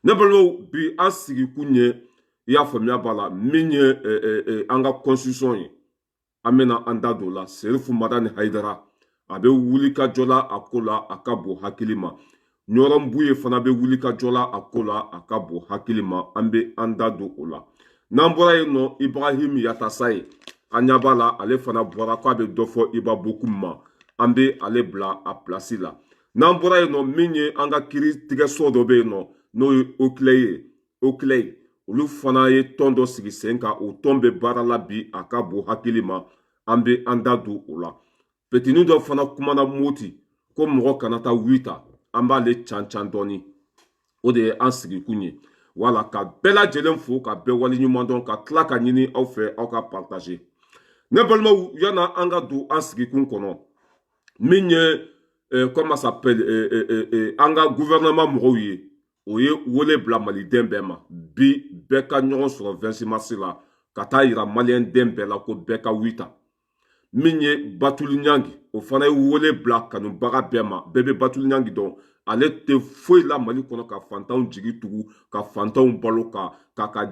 Ne balimaw, bi an sigikun ye, i y'a faamuya b'a la, min ye an ka constitution ye, an bɛna an da don o la. Serifu Madani Hayidara, a bɛ wuli ka jɔ la a ko la, a ka bon hakili ma. Ɲɔrɔn Buye fana bɛ wuli ka jɔ la a ko la, a ka bon hakili ma. An bɛ an da don o la. N'an bɔra yen nɔ, Ibrahim Yatasaye, an ɲɛ b'a la, ale fana bɔra k'a bɛ dɔ fɔ Iba Bokum ma. An bɛ ale bila a pilasi la. N'an bɔra yen nɔ, min ye an ka kiiri tigɛso dɔ bɛ yen nɔ, n'o ye OCLEI ye, OCLEI, olu fana ye tɔn dɔ sigi sen kan. O tɔn bɛ baara la bi, a ka bon hakili ma. An bɛ an da don o la. Petini dɔ fana kumana Moti ko mɔgɔ kana taa wi ta, an b'ale can can dɔɔni. O de ye an sigikun ye. Wala ka bɛɛ lajɛlen fo, ka bɛɛ waleɲuman dɔn, ka tila ka ɲini aw fɛ, aw ka partager. Ne balimaw, yanna an ka don an sigikun kɔnɔ, min ye comment s'appelle, an ka gouvernement mɔgɔw ye, o ye wele bila maliden bɛɛ ma bi, bɛɛ ka ɲɔgɔn sɔrɔ 26 mars la, ka taa yira maliyɛn den bɛɛ la ko bɛɛ ka wi ta. Min ye Batuli Ɲangi, o fana ye wele bila kanubaga bɛɛ ma. Bɛɛ bɛ Batuli Ɲangi dɔn, ale tɛ foyi la Mali kɔnɔ ka fantanw jigi tugu, ka fantanw balo, ka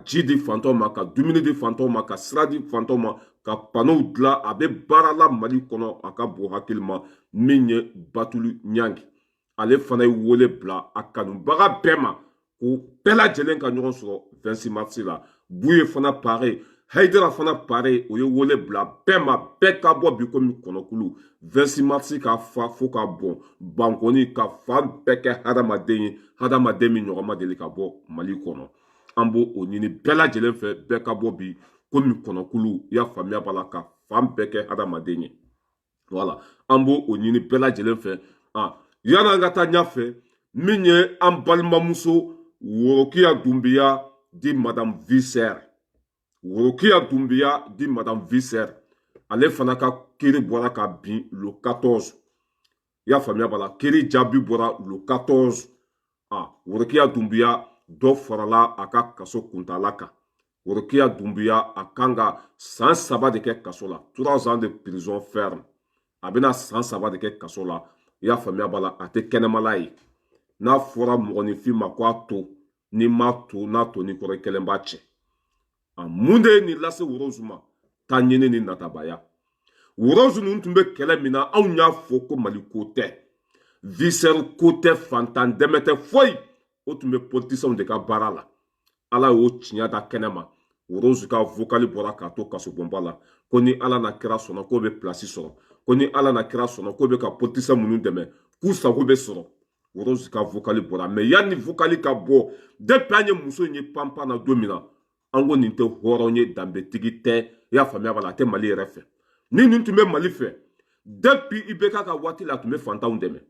ji di fantanw ma, ka dumuni di fantanw ma, ka sira di fantanw ma, ka panow dilan. A bɛ baara la Mali kɔnɔ, a ka bon hakili ma. Min ye Batuli Ɲangi, ale fana ye wele bila a kanubaga bɛɛ ma ko bɛɛ lajɛlen ka ɲɔgɔn sɔrɔ 26 mars la. Buye fana pare, Hayidara fana pare, o ye wele bila bɛɛ ma, bɛɛ ka bɔ bi komi kɔnɔkulu 26 mars, ka fa fo ka bɔn bankɔni, ka fan bɛɛ kɛ hadamaden ye, hadamaden min ɲɔgɔn ma deli ka bɔ Mali kɔnɔ. An b'o o ɲini bɛɛ lajɛlen fɛ, bɛɛ ka bɔ bi komi kɔnɔkulu, i y'a faamuya b'a la, ka fan bɛɛ kɛ hadamaden ye. Wala an b'o o ɲini bɛɛ lajɛlen fɛ. Yan'an ka taa ɲɛfɛ, min ye an balimamuso Worokiya Dunbiya di Madame Visser, Worokiya Dunbiya di Madame Visser, ale fana ka kiiri bɔra ka bin le 14. I y'a faamuya b'a la, kiiri jaabi bɔra le 14. Worokiya Dunbiya, dɔ farala a ka kaso kuntaala kan. Worokiya Dunbiya, a kan ka san 3 de kɛ kaso la, 3 ans de prison ferme. A bɛna san 3 de kɛ kaso la. I y'a faamuya b'a la, a tɛ kɛnɛmala ye. N'a fɔra mɔgɔninfin ma ko a to, n'i m'a to, n'a to n'i kɔrɔ, i kelen b'a cɛ. A mun de ye nin lase Worozu ma? Taa ɲini ni natabaya. Worozu ninnu tun bɛ kɛlɛ min na, anw y'a fɔ ko Mali ko tɛ, Visser ko tɛ, fantan dɛmɛ tɛ, foyi. O tun bɛ politicienw de ka baara la. Ala y'o tiɲɛ da kɛnɛ ma. Worozu ka vocal bɔra k'a to kasobonba la ko ni Ala na kira sɔnna, k'o bɛ place sɔrɔ, ko ni Ala na kira sɔnna, k'o bɛ ka politicien minnu dɛmɛ, k'u sago bɛ sɔrɔ. Worozu ka vocal bɔra. Mais yanni vocal ka bɔ, depuis an ye muso in ye panpan na don min na, an ko nin tɛ hɔrɔn ye, danbetigi tɛ. I y'a faamuya b'a la, a tɛ Mali yɛrɛ fɛ. Ni nin tun bɛ Mali fɛ, depuis IBK ka waati la, a tun bɛ fantanw dɛmɛ.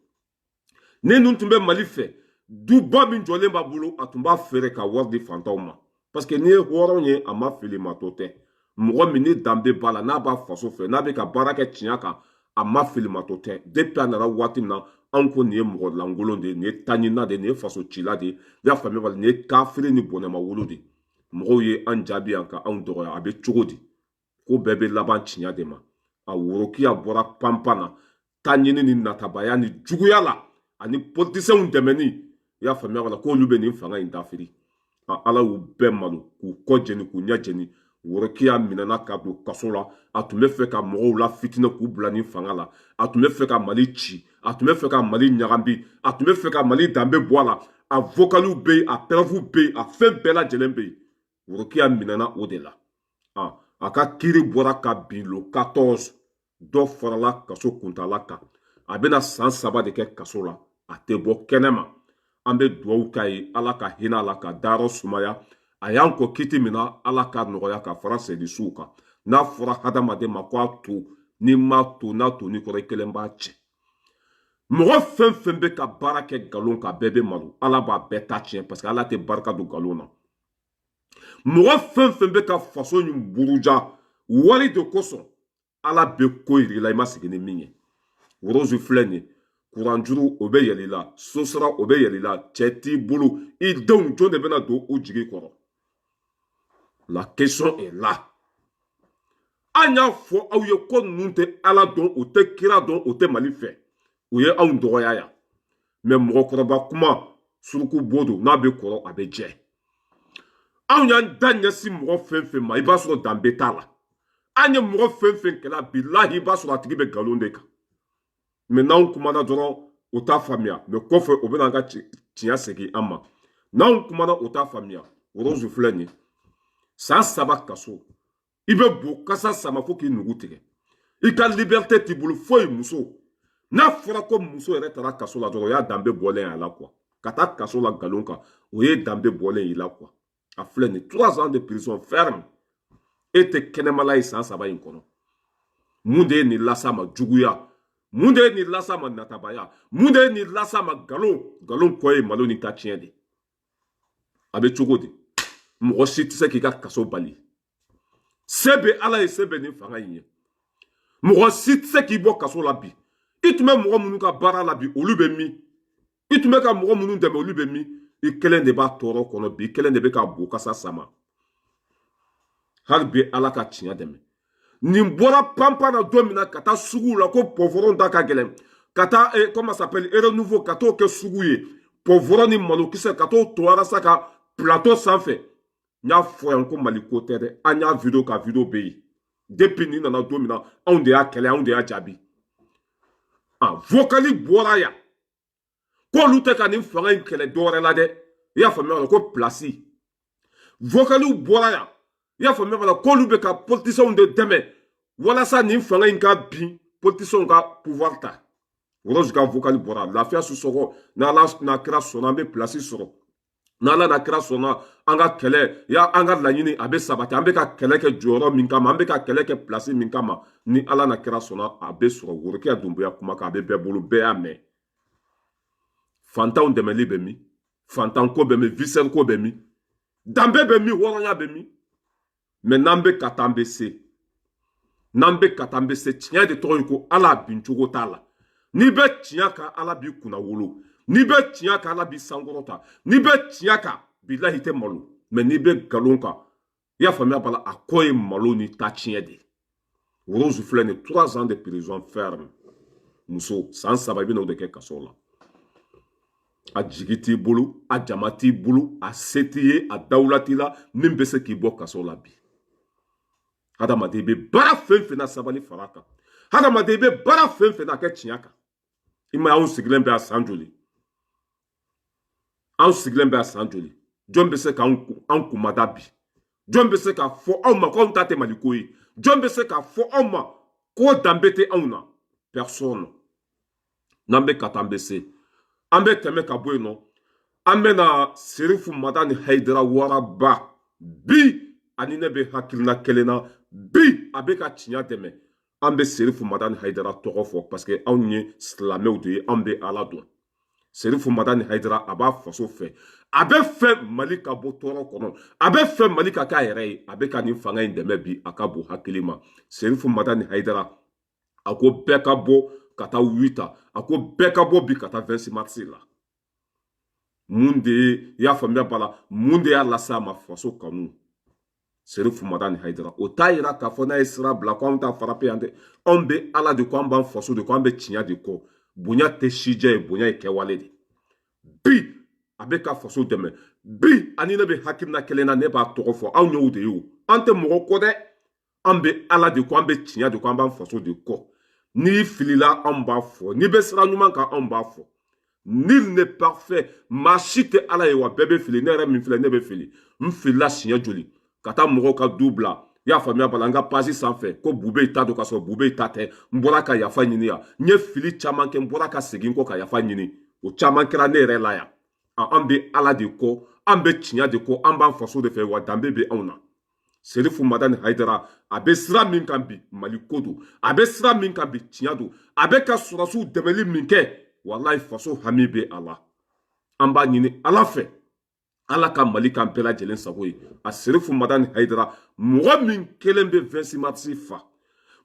Ni nin tun bɛ Mali fɛ, duba min jɔlen b'a bolo, a tun b'a feere ka wari di fantanw ma. Parce que n'i ye hɔrɔn ye, a ma fili matɔ tɛ. Mɔgɔ min ni danbe b'a la, n'a b'a faso fɛ, n'a bɛ ka baara kɛ tiɲɛ kan, a ma fili matɔ tɛ. Depuis a nana waati min na, anw ko nin ye mɔgɔ lankolon de ye, nin ye taɲina de ye, nin ye faso cila de ye. I y'a faamuya b'a la, nin ye kafiri ni bɔnɛma wolo de ye. Mɔgɔw ye an jaabi yan ka anw dɔgɔya. A bɛ cogo di? Ko bɛɛ bɛ laban tiɲɛ de ma. A Worokiya bɔra panpan na, taa ɲini ni natabaya ni juguya la ani politicienw dɛmɛni. I y'a faamuya b'a la, k'olu bɛ nin fanga in dafiri. Ala y'u bɛɛ malo, k'u kɔ jeni, k'u ɲɛ jeni. Worokiya minɛna ka don kaso la. A tun bɛ fɛ ka mɔgɔw la fitinɛ k'u bila nin fanga la. A tun bɛ fɛ ka Mali ci, a tun bɛ fɛ ka Mali ɲagami, a tun bɛ fɛ ka Mali danbe bɔ a la. A vocaliw bɛ yen, a preuve bɛ yen, a fɛn bɛɛ lajɛlen bɛ yen. Worokiya minɛna o de la. A ka kiiri bɔra ka bin le 14. Dɔ farala kaso kuntaala kan, a bɛna san 3 de kɛ kaso la, a tɛ bɔ kɛnɛ ma. An bɛ dugawu k'a ye, Ala ka hinɛ a la, ka dayɔrɔ sumaya. A y'an kɔ kiti min na, Ala ka nɔgɔya ka fara sɛdisuw kan. N'a fɔra hadamaden ma ko a to, n'i m'a to, n'a to n'i kɔrɔ, i kelen b'a cɛ. Mɔgɔ fɛn fɛn bɛ ka baara kɛ nkalon kan, bɛɛ bɛ malo. Ala b'a bɛɛ ta tiɲɛ, parce que Ala tɛ barika don nkalon na. Mɔgɔ fɛn fɛn bɛ ka faso in buruja wari de kosɔn, Ala bɛ ko yir'i la i ma sigi ni min ye. Worozu filɛ nin ye, kuranjuru o bɛ yɛlɛ i la, sosara o bɛ yɛlɛ i la, cɛ t'i bolo, i denw jɔn de bɛna don u jigi kɔrɔ? La question est là. An y'a fɔ aw ye ko ninnu tɛ Ala dɔn, u tɛ kira dɔn, u tɛ Mali fɛ. U ye anw dɔgɔya yan. Mais mɔgɔkɔrɔba kuma. Suruku bo don, n'a bɛ kɔrɔ a bɛ jɛ. Anw y'an da ɲɛsin mɔgɔ fɛn fɛn ma, i b'a sɔrɔ danbe t'a la. An ye mɔgɔ fɛn fɛn kɛlɛ, bilahi, i b'a sɔrɔ a tigi bɛ nkalon de kan. Mɛ n'anw kumana dɔrɔn, o t'a faamuya. Mɛ kɔfɛ, o bɛna an ka tiɲɛ segin an ma. N'anw kumana, o t'a faamuya. Rose filɛ nin ye, san 3 kaso. I bɛ bo kasa sama fo k'i nugu tigɛ. I ka liberté t'i bolo foyi. Muso, n'a fɔra ko muso yɛrɛ taara kaso la dɔrɔn, o y'a danbe bɔlen a la quoi. Ka taa kaso la nkalon kan, o ye danbe bɔlen i la quoi. A filɛ nin, 3 ans de prison ferme, e tɛ kɛnɛmala ye san 3 in kɔnɔ. Mun de ye nin las'a ma? Juguya. Mun de ye nin las'a ma? Natabaya. Mun de ye nin las'a ma? Nkalon. Nkalon kɔ ye malo ni ta tiɲɛ de. A bɛ cogo di? Mɔgɔ si tɛ se k'i ka kaso bali. Se bɛ Ala ye, se bɛ nin fanga in ye. Mɔgɔ si tɛ se k'i bɔ kaso la bi. I tun bɛ mɔgɔ minnu ka baara la bi, olu bɛ min? I tun bɛ ka mɔgɔ minnu dɛmɛ, olu bɛ min? I kelen de b'a tɔɔrɔ kɔnɔ bi, i kelen de bɛ ka bo kasa sama. Hali bi, Ala ka tiɲɛ dɛmɛ. Nin bɔra panpan na don min na ka taa sugu la ko poivron da ka gɛlɛn, ka taa comment s'appelle, Renouveau, ka t'o kɛ sugu ye, poivron ni malokisɛ, ka t'o to Arasa ka plateau sanfɛ. N y'a fɔ yan ko Mali ko tɛ dɛ. An y'a vidéo ka vidéo bɛ yen. Depuis nin nana don min na, anw de y'a kɛlɛ, anw de y'a jaabi. A vocal bɔra yan k'olu tɛ ka nin fanga in kɛlɛ dɔwɛrɛ la dɛ, i y'a faamuya, ko place. Vocaliw bɔra yan, i y'a faamuya la, k'olu bɛ ka politicienw de dɛmɛ walasa nin fanga in ka bin, politicienw ka pouvoir ta. Rose ka vocal bɔra. Lafiya Sisɔkɔ, n'Ala n'a kira sɔnna, an bɛ place sɔrɔ. N'Ala n'a kira sɔnna, an ka kɛlɛ ya, an ka laɲini a bɛ sabati. An bɛ ka kɛlɛ kɛ jɔyɔrɔ min kama, an bɛ ka kɛlɛ kɛ place min kama, ni Ala n'a kira sɔnna, a bɛ sɔrɔ. Worokɛ Dunbuya kumakan a bɛ bɛɛ bolo, bɛɛ y'a mɛn. Fantanw dɛmɛli bɛ min? Fantan ko bɛ min? Visɛri ko bɛ min? Danbe bɛ min? Hɔrɔnya bɛ min? Mɛ n'an bɛ ka taa, an bɛ se. N'an bɛ ka taa, an bɛ se. Tiɲɛ de tɔgɔ ye ko Ala bin cogo t'a la. N'i bɛ tiɲɛ kan, Ala b'i kunna wolo. N'i bɛ tiɲɛ kan, Ala b'i sankɔrɔta. N'i bɛ tiɲɛ kan, bilahi, tɛ malo. Mɛ n'i bɛ nkalon kan, i y'a faamuya b'a la, a kɔ ye malo ni ta tiɲɛ de. Rose filɛ nin, 3 ans de prison ferme. Muso, san 3, i bɛna o de kɛ kaso la. A jigi t'i bolo, a jama t'i bolo, a se t'i ye, a dawula t'i la min bɛ se k'i bɔ kaso la bi. Hadamaden, i bɛ baara fɛn fɛn na, sabali fara kan. Hadamaden, i bɛ baara fɛn fɛn na, a kɛ tiɲɛ kan. I ma ye, anw sigilen bɛ a san joli? Anw sigilen bɛ a san joli? Jɔn bɛ se k'an kumada bi? Jɔn bɛ se k'a fɔ anw ma ko anw ta tɛ Mali ko ye? Jɔn bɛ se k'a fɔ anw ma ko danbe tɛ anw na? Personne. N'an bɛ ka taa, an bɛ se. An bɛ tɛmɛ ka bɔ yen nɔ, an bɛ na Serifu Madani Hayidara Waraba. Bi ani ne bɛ hakilina kelen na bi, a bɛ ka tiɲɛ dɛmɛ. An bɛ Serifu Madani Hayidara tɔgɔ fɔ parce que anw ye silamɛw de ye, anw bɛ Ala dɔn. Serifu Madani Hayidara, a b'a faso fɛ, a bɛ fɛ Mali ka bɔ tɔɔrɔ kɔnɔ, a bɛ fɛ Mali ka k'a yɛrɛ ye. A bɛ ka nin fanga in dɛmɛ bi, a ka bon hakili ma. Serifu Madani Hayidara, a ko bɛɛ ka bɔ ka taa wita, a ko bɛɛ ka bɔ bi ka taa 26 mars la. Mun de ye, i y'a faamuya b'a la, mun de y'a lase a ma? Faso kanu. Serifu Madani Hayidara, o t'a yira k'a fɔ n'a ye sira bila ko anw t'a frapper yan dɛ. Anw bɛ Ala de kɔ, an b'an faso de kɔ, an bɛ tiɲɛ de kɔ. Bonya tɛ sijɛ ye, bonya ye kɛwale de. Bi a bɛ ka faso dɛmɛ bi, ani ne bɛ hakilina kelen na. Ne b'a tɔgɔ fɔ, anw y'o de ye. O an tɛ mɔgɔ kɔ dɛ, an bɛ Ala de kɔ, an bɛ tiɲɛ de kɔ, an b'an faso de kɔ. N'i filila, anw b'a fɔ. N'i bɛ sira ɲuman kan, anw b'a fɔ. Nul n'est parfait, maa si tɛ Ala ye wa, bɛɛ bɛ fili. Ne yɛrɛ min filɛ, ne bɛ fili. N filila siɲɛ joli ka taa mɔgɔw ka du bila, i y'a faamuya bala, n ka page sanfɛ ko Bube ta don, ka sɔrɔ Bube ta tɛ. N bɔra ka yafa ɲini yan. N ye fili caman kɛ, n bɔra ka segin kɔ ka yafa ɲini. O caman kɛra ne yɛrɛ la yan. An bɛ Ala de kɔ, an bɛ tiɲɛ de kɔ, an b'an faso de fɛ wa, danbe bɛ anw na. Serifu Madani Hayidara, a bɛ sira min kan bi, Mali ko don. A bɛ sira min kan bi, tiɲɛ don. A bɛ ka sɔrɔsiw dɛmɛli min kɛ, walayi, faso hami bɛ a la. An b'a ɲini Ala fɛ, Ala ka Mali kan bɛɛ lajɛlen sago ye. A Serifu Madani Hayidara, mɔgɔ min kelen bɛ 26 mars fa,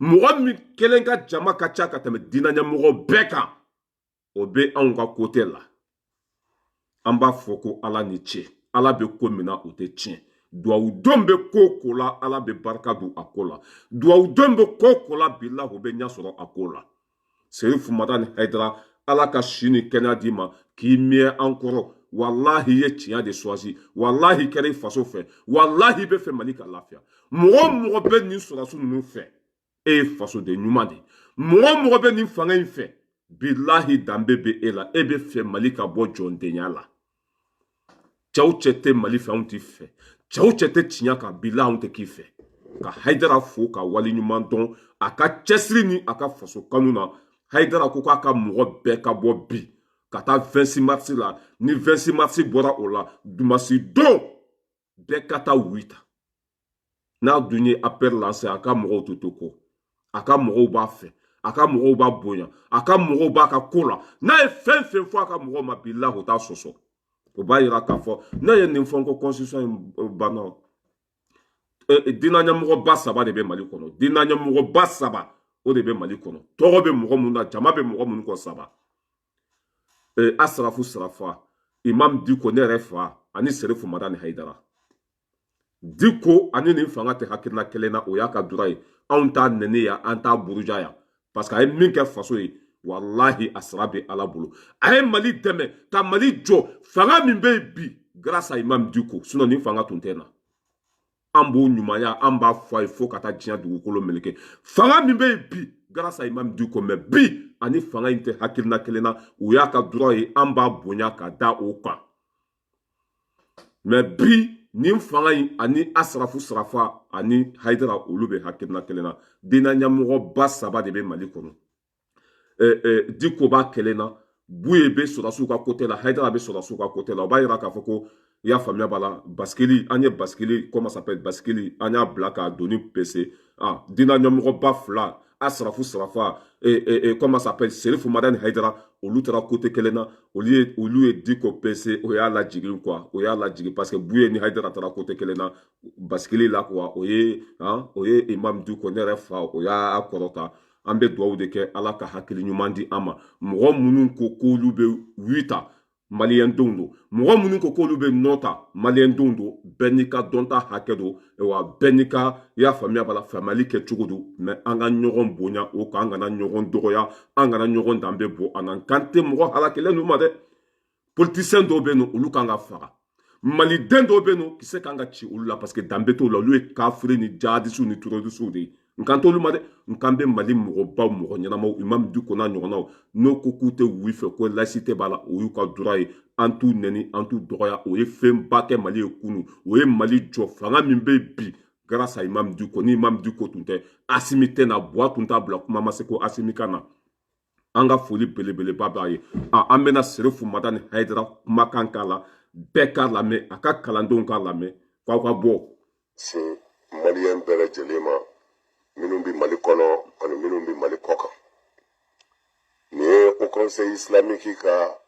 mɔgɔ min kelen ka jama ka ca ka tɛmɛ diinɛ ɲɛmɔgɔ bɛɛ kan, o bɛ anw ka côté la. An b'a fɔ ko Ala ni ce. Ala bɛ ko min na, o tɛ tiɲɛ. Duwawudon bɛ ko ko la, Ala bɛ barika don a ko la. Duwawudon bɛ ko ko la, bilahi, o bɛ ɲɛ sɔrɔ a ko la. Serifu Madani Hayidara, Ala ka si ni kɛnɛya d'i ma k'i mɛn an kɔrɔ. Walahi, i ye tiɲɛ de choisi. Walahi, kɛra i faso fɛ. Walahi, i bɛ fɛ Mali ka lafiya. Mɔgɔ o mɔgɔ bɛ nin sɔrɔdasi ninnu fɛ, e ye fasoden ɲuman de ye. Mɔgɔ o mɔgɔ bɛ nin fanga in fɛ, bilahi, danbe bɛ e la. E bɛ fɛ Mali ka bɔ jɔndenya la. Cɛw cɛ tɛ Mali fɛ, anw t'i fɛ. Cɛw cɛ tɛ tiɲɛ kan, bilahi, anw tɛ k'i fɛ. Ka Hayidara fo ka waleɲuman dɔn a ka cɛsiri ni a ka faso kanu na. Hayidara ko k'a ka mɔgɔ bɛɛ ka bɔ bi ka taa 26 mars la. Ni 26 mars bɔra o la, dumasi don, bɛɛ ka taa oui ta. N'a dun ye appel lancé, a ka mɔgɔw to kɔ. A ka mɔgɔw b'a fɛ, a ka mɔgɔw b'a bonya, a ka mɔgɔw b'a ka ko la. N'a ye fɛn fɛn fɔ a ka mɔgɔw ma, bilahi, o t'a sɔsɔ. O b'a yira k'a fɔ ne ye nin fɔ n ko constitution in banna. Diinɛ ɲɛmɔgɔba saba de bɛ Mali kɔnɔ. Diinɛ ɲɛmɔgɔba saba, o de bɛ Mali kɔnɔ. Tɔgɔ bɛ mɔgɔ minnu na, jama bɛ mɔgɔ minnu kɔ, saba: Asarafu Sarafa, Imam Diko, ne yɛrɛ fa, ani Serifu Madani Hayidara. Diko ani nin fanga tɛ hakilina kelen na, o y'a ka droit ye. Anw t'a nɛni yan, an t'a buruja yan, parce que a ye min kɛ faso ye, walahi, a sara bɛ Ala bolo. A ye Mali dɛmɛ ka Mali jɔ. Fanga min bɛ yen bi, grâce à Imam Diko, sinon nin fanga tun tɛ na. An b'o ɲumanya, an b'a fɔ a ye fo ka taa diɲɛ dugukolo meleke. Fanga min bɛ yen bi, grâce à Imam Diko. Mais bi, ani fanga in tɛ hakilina kelen na, o y'a ka droit ye, an b'a bonya ka da o kan. Mais bi, nin fanga in ani Asarafu Sarafa ani Hayidara, olu bɛ hakilina kelen na. Diinɛ ɲɛmɔgɔba saba de bɛ Mali kɔnɔ. Diko b'a kelen na, Buye bɛ sɔrɔdasiw ka côté la, Hayidara bɛ sɔrɔdasiw ka côté la. O b'a yira k'a fɔ ko, i y'a faamuya b'a la, bascule, an ye bascule, comment s'appelle, bascule, an y'a bila k'a doni pese. Ah, diinɛ ɲɛmɔgɔba fila, Asarafu Sarafa, comment s'appelle, Serifu Madani Hayidara, olu taara côté kelen na. Olu ye Diko pese, o y'a lajigin quoi, o y'a lajigin, parce que Buye ni Hayidara taara côté kelen na bascule la quoi. O ye han, o ye Imam Diko, ne yɛrɛ fa, o y'a kɔrɔta. An bɛ dugawu de kɛ, Ala ka hakili ɲuman di an ma. Mɔgɔ minnu ko k'olu bɛ oui ta, maliyɛndenw don. Mɔgɔ minnu ko k'olu bɛ non ta, maliyɛndenw don. Bɛɛ n'i ka dɔnta hakɛ don wa, bɛɛ n'i ka, i y'a faamuya b'a la, faamuyali kɛ cogo don. Mais an ka ɲɔgɔn bonya o kan, an kana ɲɔgɔn dɔgɔya, an kana ɲɔgɔn danbe bɔ an na. Kan tɛ mɔgɔ halakilen ninnu ma dɛ. Politicien dɔw bɛ yen nɔ, olu kan ka faga. Maliden dɔw bɛ yen nɔ, kisɛ kan ka ci olu la, parce que danbe t'olu la. Olu ye kafiri ni jihadisiw ni terrorisiw de ye. N kan t'olu ma dɛ. N kan bɛ Mali mɔgɔbaw, mɔgɔ ɲɛnamaw, Imam Diko n'a ɲɔgɔnnaw. N'o ko k'u tɛ oui fɛ, ko laïcité b'a la, o y'u ka droit ye. An t'u nɛni, an t'u dɔgɔya. O ye fɛnba kɛ Mali ye kunu, o ye Mali jɔ. Fanga min bɛ bi, grâce à Imam Diko. Ni Imam Diko tun tɛ, Asimi tɛ na. Buwa tun t'a bila kuma ma se ko Asimi ka na. An ka foli belebeleba b'a ye. An bɛna Serifu Madani Hayidara kumakan k'a la, bɛɛ k'a lamɛn, a ka kalandenw k'a lamɛn, k'aw ka bɔ. Sin maliyɛn bɛɛ lajɛlen ma, minnu bɛ Mali kɔnɔ ani minnu bɛ Mali kɔ kan, nin ye Haut Conseil islamique ka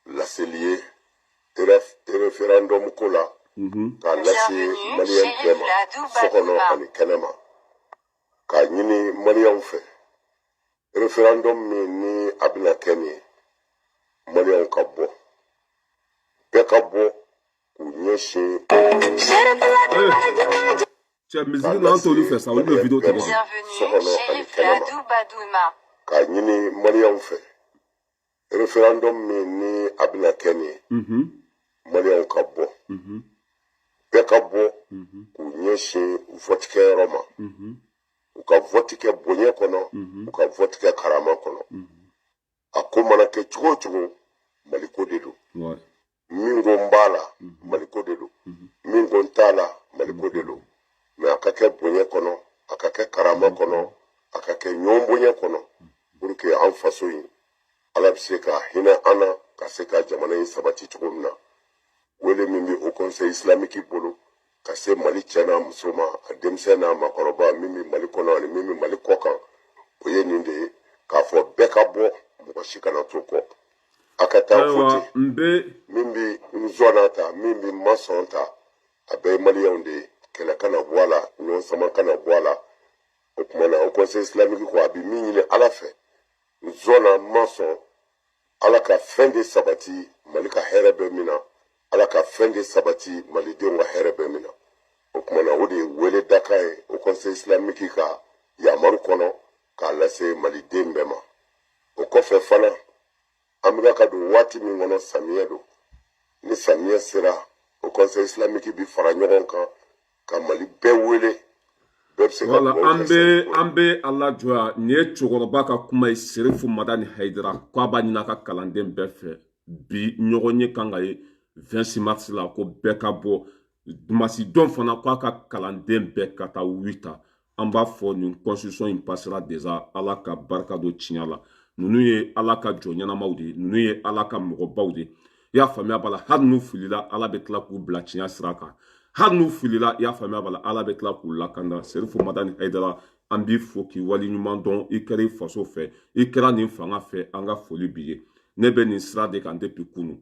laseli ye référendum ko la, k'a lase maliyɛn bɛɛ ma so kɔnɔ ani kɛnɛma, k'a ɲini maliyɛnw fɛ, référendum min ni a bɛna kɛ nin ye, maliyɛnw ka bɔ, bɛɛ ka bɔ k'u ɲɛsin. Cɛ, musique na, an t'olu fɛ sa, olu bɛ vidéo tigɛ. So kɔnɔ ani kɛnɛma, k'a ɲini maliyɛnw fɛ, référendum min ni a bɛna kɛ nin ye, maliyɛnw ka bɔ, bɛɛ ka bɔ k'u ɲɛsin vote kɛyɔrɔ ma, u ka vote kɛ bonya kɔnɔ, u ka vote kɛ karama kɔnɔ. A ko mana kɛ cogo o cogo, Maliko de don. Min ko n b'a la, Maliko de don. Min ko n t'a la, Maliko de don. Mais a ka kɛ bonya kɔnɔ, a ka kɛ karama kɔnɔ, a ka kɛ ɲɔgɔn bonya kɔnɔ, pour que an faso in, Ala bɛ se ka hinɛ an na, ka se ka jamana in sabati cogo min na. Wele min bɛ Haut Conseil islamique bolo ka se Mali cɛ n'a muso ma, a denmisɛn n'a makɔrɔba, min bɛ Mali kɔnɔ ani min bɛ Mali kɔ kan, o ye nin de ye, k'a fɔ bɛɛ ka bɔ, mɔgɔ si kana to kɔ, a ka taa vote. N bɛ Min bɛ n zɔnna ta, min bɛ masɔn ta, a bɛɛ ye maliyɛnw de ye. Kɛlɛ kana bɔ a la, ɲɔgɔn sama kana bɔ a la. O tuma na, Haut Conseil islamique ko a bɛ min ɲini Ala fɛ, n zɔnna masɔn, Ala ka fɛn de sabati Mali ka hɛrɛ bɛ min na, Ala ka fɛn de sabati malidenw ka hɛrɛ bɛ min na. O tuma na, o de ye wele dakan ye Haut Conseil islamique ka yamaru kɔnɔ k'a lase maliden bɛɛ ma. O kɔfɛ fana, an bɛ ka don waati min kɔnɔ, samiyɛ don. Ni samiyɛ sera, o conseil islamique bi fara ɲɔgɔn kan ka Mali bɛɛ wele, bɛɛ bɛ se ka Wala dugawu an kɛ bɛ seli ko an bɛ ala jɔ yan. Nin ye cɛkɔrɔba ka kuma ye, Serifu Madani Hayidara ko a b'a ɲini a ka kalanden bɛɛ fɛ bi, ɲɔgɔn ye kan ka ye 26 mars la, ko bɛɛ ka bɔ dimasi dɔn fana, ko a ka kalanden bɛɛ ka taa oui ta. An b'a fɔ nin constitution in passera déjà, Ala ka barika don tiɲɛ la. Ninnu ye Ala ka jɔ ɲɛnamaw de ye, ninnu ye Ala ka mɔgɔbaw de ye. I y'a faamuya b'a la, hali n'u filila, Ala bɛ tila k'u bila tiɲɛ sira kan. Hali n'u filila, i y'a faamuya b'a la, Ala bɛ tila k'u lakanda. Serifu Madani Hayidara, an b'i fo k'i waleɲuman dɔn. I kɛra i faso fɛ, i kɛra nin fanga fɛ, an ka foli b'i ye. Ne bɛ nin sira de kan depuis kunu,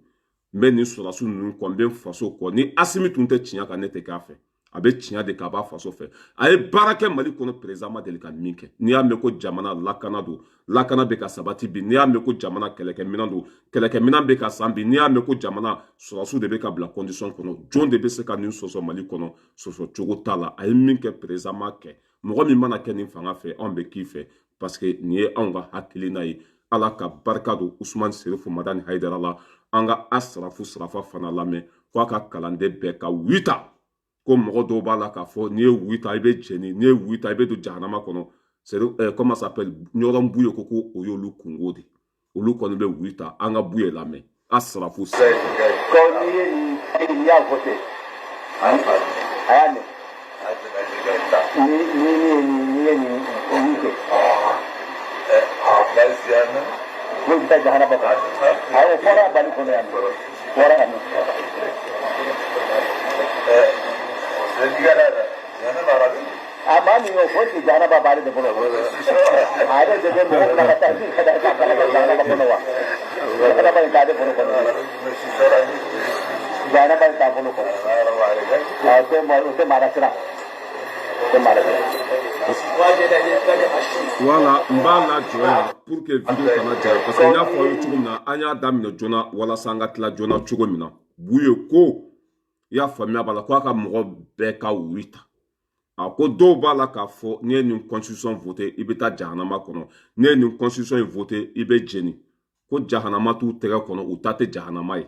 n bɛ nin sɔrɔdasi ninnu kɔ, n bɛ n faso kɔ. Ni Asimi tun tɛ tiɲɛ kan, ne tɛ k'a fɛ. A bɛ tiɲɛ de kan, a b'a faso fɛ. A ye baara kɛ Mali kɔnɔ, président ma deli ka min kɛ. N'i y'a mɛn ko jamana lakana don, lakana bɛ ka sabati bi. N'i y'a mɛn ko jamana kɛlɛkɛminɛn don, kɛlɛkɛminɛn bɛ ka san bi. N'i y'a mɛn ko jamana sɔrɔdasiw de bɛ ka bila condition kɔnɔ, jɔn de bɛ se ka nin sɔsɔ Mali kɔnɔ? Sɔsɔ cogo t'a la. A ye min kɛ, président ma kɛ. Mɔgɔ min mana kɛ nin fanga fɛ, anw bɛ k'i fɛ, parce que nin ye anw ka hakilina ye. Ala ka barika don Usumani Serifu Madani Hayidara la. An ka Asarafu Sarafa fana lamɛn, ko a ka kalanden bɛɛ ka oui ta, ko mɔgɔ dɔw b'a la k'a fɔ n'i ye oui ta, i bɛ jɛni, n'i ye oui ta, i bɛ don jahanama kɔnɔ. C'est comment ça s'appelle, ɲɔgɔn Buye ko o y'olu kungo de, olu kɔni bɛ oui ta. An ka Buye lamɛn, Asarafu Sarafa. Ko n'i ye nin, n'i y'a voté, a y'a mɛn, ni ni ni ni ye nin nin kɛ, ko i bɛ taa jahanama kɔnɔ. A o fɔra Bali kɔnɔ yan, fɔra yan nɔ. A maa min y'o fɔ, est-ce que jahanama b'ale de bolo? A yɛrɛ de bɛ mɔgɔ bila ka taa ka taa ka taa jahanama kɔnɔ wa? Jahanama in t'ale bolo kɔnɔ, jahanama in t'a bolo kɔnɔ. A o tɛ maa, o tɛ maa lasiran, o tɛ maa lasiran. Voilà, n b'a lajɔ yan pour que vidéo kana janya, parce que n y'a fɔ aw ye cogo min na, an y'a daminɛ joona walasa an ka tila joona cogo min na. Buye ko, i y'a faamuya b'a la, ko a ka mɔgɔ bɛɛ ka oui ta. A ko dɔw b'a la k'a fɔ n'i ye nin constitution voté, i bɛ taa jahanama kɔnɔ, n'i ye nin constitution in voté, i bɛ jeni. Ko jahanama t'u tɛgɛ kɔnɔ, u ta tɛ jahanama ye.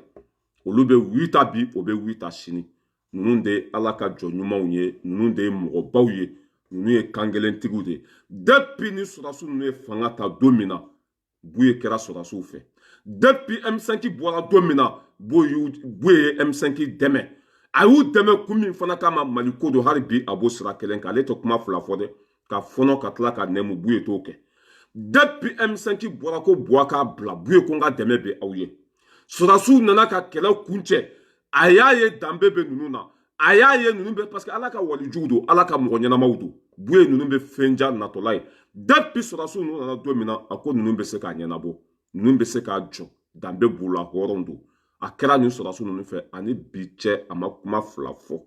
Olu bɛ oui ta bi, o bɛ oui ta sini. Ninnu de ye Ala ka jɔ ɲumanw ye, ninnu de ye mɔgɔbaw ye, ninnu ye kankelentigiw de ye. Depuis ni sɔrɔdasiw ninnu ye fanga ta don min na, Buye kɛra sɔrɔdasiw fɛ. Depuis M5 bɔra don min na, Buye ye M5 dɛmɛ. A y'u dɛmɛ kun min fana kama, Mali ko don. Hali bi a b'o sira kelen kan. Ale tɛ kuma fila fɔ dɛ, ka fɔnɔ ka tila ka nɛmu, Buye t'o kɛ. Depuis M5 bɔra ko Buwa k'a bila, Buye ko n ka dɛmɛ bɛ aw ye. Sɔrɔdasiw nana ka kɛlɛ kuncɛ, a y'a ye danbe bɛ ninnu na, a y'a ye ninnu bɛ, parce que Ala ka walijugu don, Ala ka mɔgɔ ɲɛnamaw don. Buye ninnu bɛ fɛn ja natɔla ye. Depuis sɔrɔdasiw ninnu nana don min na, a ko ninnu bɛ se k'a ɲɛnabɔ, ninnu bɛ se k'a jɔ, danbe b'u la, hɔrɔn don. A kɛra nin sɔrɔdasiw ninnu fɛ, ani bi cɛ, a ma kuma fila fɔ,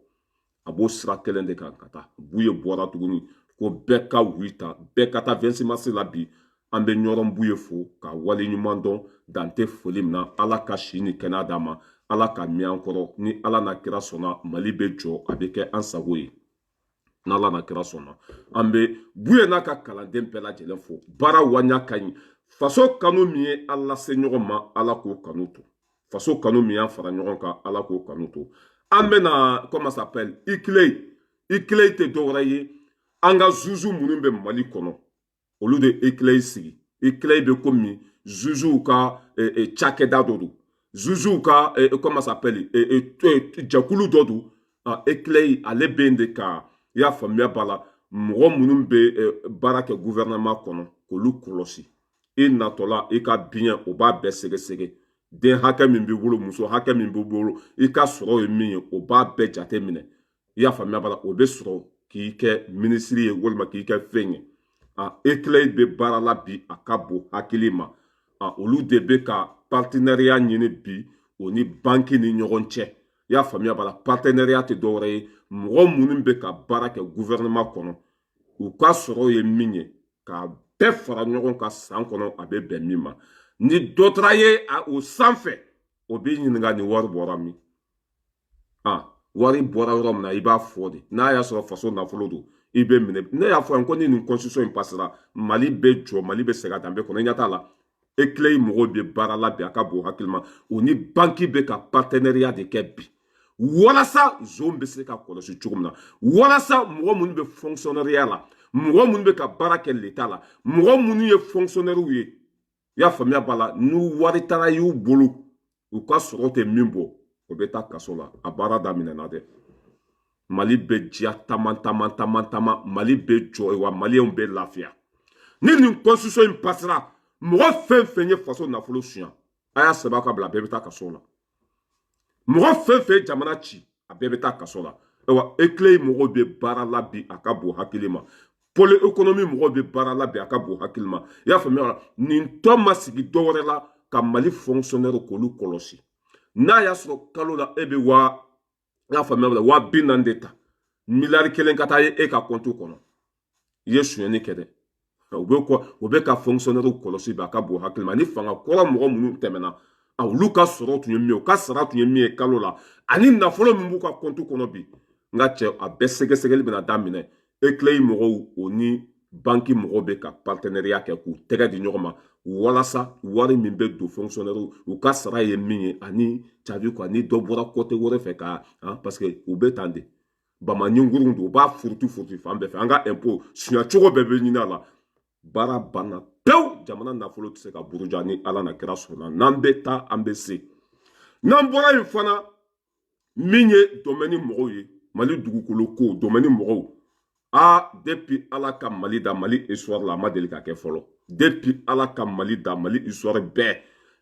a b'o sira kelen de kan ka taa. Buye bɔra tuguni ko bɛɛ ka oui ta, bɛɛ ka taa 26 mars la bi. An bɛ ɲɔrɔn Buye fo ka wale ɲuman dɔn, dan tɛ foli min na. Ala ka si ni kɛnɛya d'a ma, Ala ka mɛn an kɔrɔ. Ni Ala n'a kira sɔnna, Mali bɛ jɔ, a bɛ kɛ an sago ye, n'Ala n'a kira sɔnna. An bɛ Buye n'a ka kalanden bɛɛ lajɛlen fo. Baara waɲa ka ɲi. Faso kanu min ye an lase ɲɔgɔn ma, Ala k'o kanu to. Faso kanu min y'an fara ɲɔgɔn kan, Ala k'o kanu to. An bɛna, comment ça s'appelle, ICLEI. ICLEI tɛ dɔwɛrɛ ye, an ka zuzu minnu bɛ Mali kɔnɔ, olu de ICLEI sigi. ICLEI bɛ komi zuzuw ka cakɛda dɔ don, zuzuw ka comment ça s'appelle, jɛkulu dɔ don. ICLEI ale bɛ yen de ka, i y'a faamuya b'a la, mɔgɔ minnu bɛ baara kɛ gouvernement kɔnɔ, k'olu kɔlɔsi. I natɔla, i ka biɲɛ, o b'a bɛɛ sɛgɛsɛgɛ. Den hakɛ min b'i bolo, muso hakɛ min b'i bolo, i ka sɔrɔ ye min ye, o b'a bɛɛ jate minɛ. I y'a faamuya b'a la, o bɛ sɔrɔ k'i kɛ minisiri ye walima k'i kɛ fɛn ye. ICLEI bɛ baara la bi, a ka bon hakili ma. Olu de bɛ ka partenariat ɲini bi o ni banki ni ɲɔgɔn cɛ. I y'a faamuya b'a la, partenariat tɛ dɔwɛrɛ ye, mɔgɔ minnu bɛ ka baara kɛ gouvernement kɔnɔ, u ka sɔrɔ ye min ye, k'a bɛɛ fara ɲɔgɔn kan san kɔnɔ, a bɛ bɛn min ma. Ni dɔ taara ye o sanfɛ, o b'i ɲininka nin wari bɔra min. Wari bɔra yɔrɔ min na, i b'a fɔ de. N'a y'a sɔrɔ faso nafolo don, i bɛ minɛ. Ne y'a fɔ yan ko ni nin constitution in passera, Mali bɛ jɔ, Mali bɛ segin a danbe kɔnɔ. I ɲɛ t'a la. ECLEI mɔgɔw bɛ baara la bi, a ka bon hakili ma. U ni banki bɛ ka partenariat de kɛ bi, walasa zon bɛ se ka kɔlɔsi cogo min na, walasa mɔgɔ minnu bɛ fonctionnaire la, mɔgɔ minnu bɛ ka baara kɛ l'État la, mɔgɔ minnu ye fonctionnaire ye, i y'a faamuya b'a la, n'u wari taara y'u bolo, u ka sɔrɔ tɛ min bɔ, o bɛ taa kaso la. A baara daminɛna dɛ. Mali bɛ diya taman taman taman taman, Mali bɛ jɔ wa, Maliyɛnw bɛ lafiya. Ni nin constitution in pasera, mɔgɔ fɛn fɛn ye faso nafolo suɲɛ, a y'a sɛbɛn ka bila, a bɛɛ bɛ taa kaso la. Mɔgɔ fɛn fɛn ye jamana ci, a bɛɛ bɛ taa kaso la. Ayiwa, ECLEI mɔgɔw bɛ baara la bi, a ka bon hakili ma. Pôle économie mɔgɔw bɛ baara la bi, a ka bon hakili ma. I y'a faamuya wa? Nin tɔn ma sigi dɔwɛrɛ la ka Mali fonctionnaire k'olu kɔlɔsi. N'a y'a sɔrɔ kalo la e bɛ waa, i y'a faamuya, 40 000 de ta, miliyari 1 ka taa ye e ka compte kɔnɔ, i ye sonyɛni kɛ dɛ. U bɛ kɔ, u bɛ ka fonctionnaire kɔlɔsi bi, a ka bon hakili ma. Ni fanga kɔrɔ mɔgɔ minnu tɛmɛna, a olu ka sɔrɔ tun ye min ye, u ka sara tun ye min ye kalo la, ani nafolo min b'u ka compte kɔnɔ bi, n ka cɛ, a bɛɛ sɛgɛsɛgɛli bɛna daminɛ. ECLEI mɔgɔw, o ni banki mɔgɔw bɛ ka partenariat kɛ k'u tɛgɛ di ɲɔgɔn ma, walasa wari min bɛ don fonctionnaire u ka sara ye min ye, ani cabi quoi, ni dɔ bɔra côté wɛrɛ fɛ ka, parce que u bɛ tan de, bamaɲinkurun don, u b'a furutu furutu fan bɛɛ fɛ. An ka impôt suɲɛ cogo bɛɛ bɛ ɲini a la. Baara banna pewu, jamana nafolo tɛ se ka buruja. Ni Ala na kira sɔnna, n'an bɛ taa, an bɛ se. N'an bɔra yen fana, min ye domaine mɔgɔw ye, Mali dugukolo ko domaine mɔgɔw, a depuis Ala ka Mali da, Mali histoire la, a ma deli ka kɛ fɔlɔ. Depuis Ala ka Mali da, Mali histoire bɛɛ,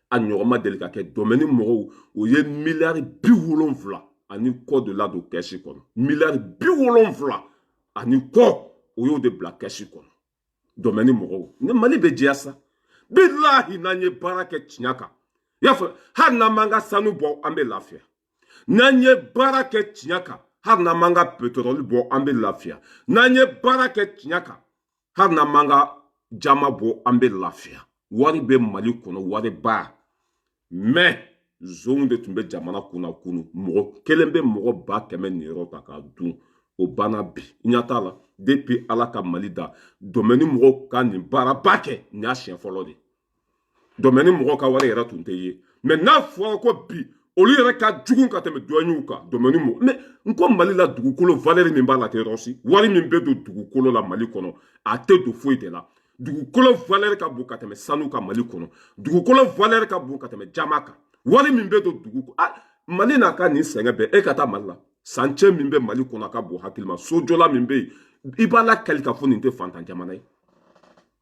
a ɲɔgɔn ma deli ka kɛ. Domaine mɔgɔw, o ye miliyari 70 ani kɔ de ladon kɛsi kɔnɔ. Miliyari 70 ani kɔ, o y'o de bila kɛsi kɔnɔ, domaine mɔgɔw. Ni Mali bɛ diya sa, bilahi, n'an ye baara kɛ tiɲɛ kan, i y'a fɔ, hali n'an m'an ka sanu bɔ, an bɛ lafiya. N'an ye baara kɛ tiɲɛ kan, hali n'an m'an ka pétrole bɔ, an bɛ lafiya. N'an ye baara kɛ tiɲɛ kan, hali n'an m'an ka jama bɔ, an bɛ lafiya. Wari bɛ Mali kɔnɔ, wariba. Mais zonw de tun bɛ jamana kunna kunu. Mɔgɔ kelen bɛ mɔgɔ 100 000 niyɔrɔ ta k'a dun, o banna bi. Ɲɛ t'a la, depuis Ala ka Mali da, domaine mɔgɔw ka nin baaraba kɛ, nin y'a siɲɛ fɔlɔ de. Domaine mɔgɔw ka wari yɛrɛ tun tɛ ye, mais n'a fɔra ko bi olu yɛrɛ ka jugu ka tɛmɛ douaniers kan, domaine mɔgɔ. Mais n ko Mali la, dugukolo valeur min b'a la tɛ yɔrɔ si. Wari min bɛ don dugukolo la Mali kɔnɔ, a tɛ don foyi de la. Dugukolo valeur ka bon ka tɛmɛ sanu kan Mali kɔnɔ. Dugukolo valeur ka bon ka tɛmɛ jama kan. Wari min bɛ don dugu, ah, Mali n'a ka nin sɛgɛn bɛɛ, e ka taa Mali la, sancɛ min bɛ Mali kɔnɔ, a ka bon hakili ma. Sojɔla min bɛ yen, i b'a la kali ka fɔ nin tɛ fantan jamana ye.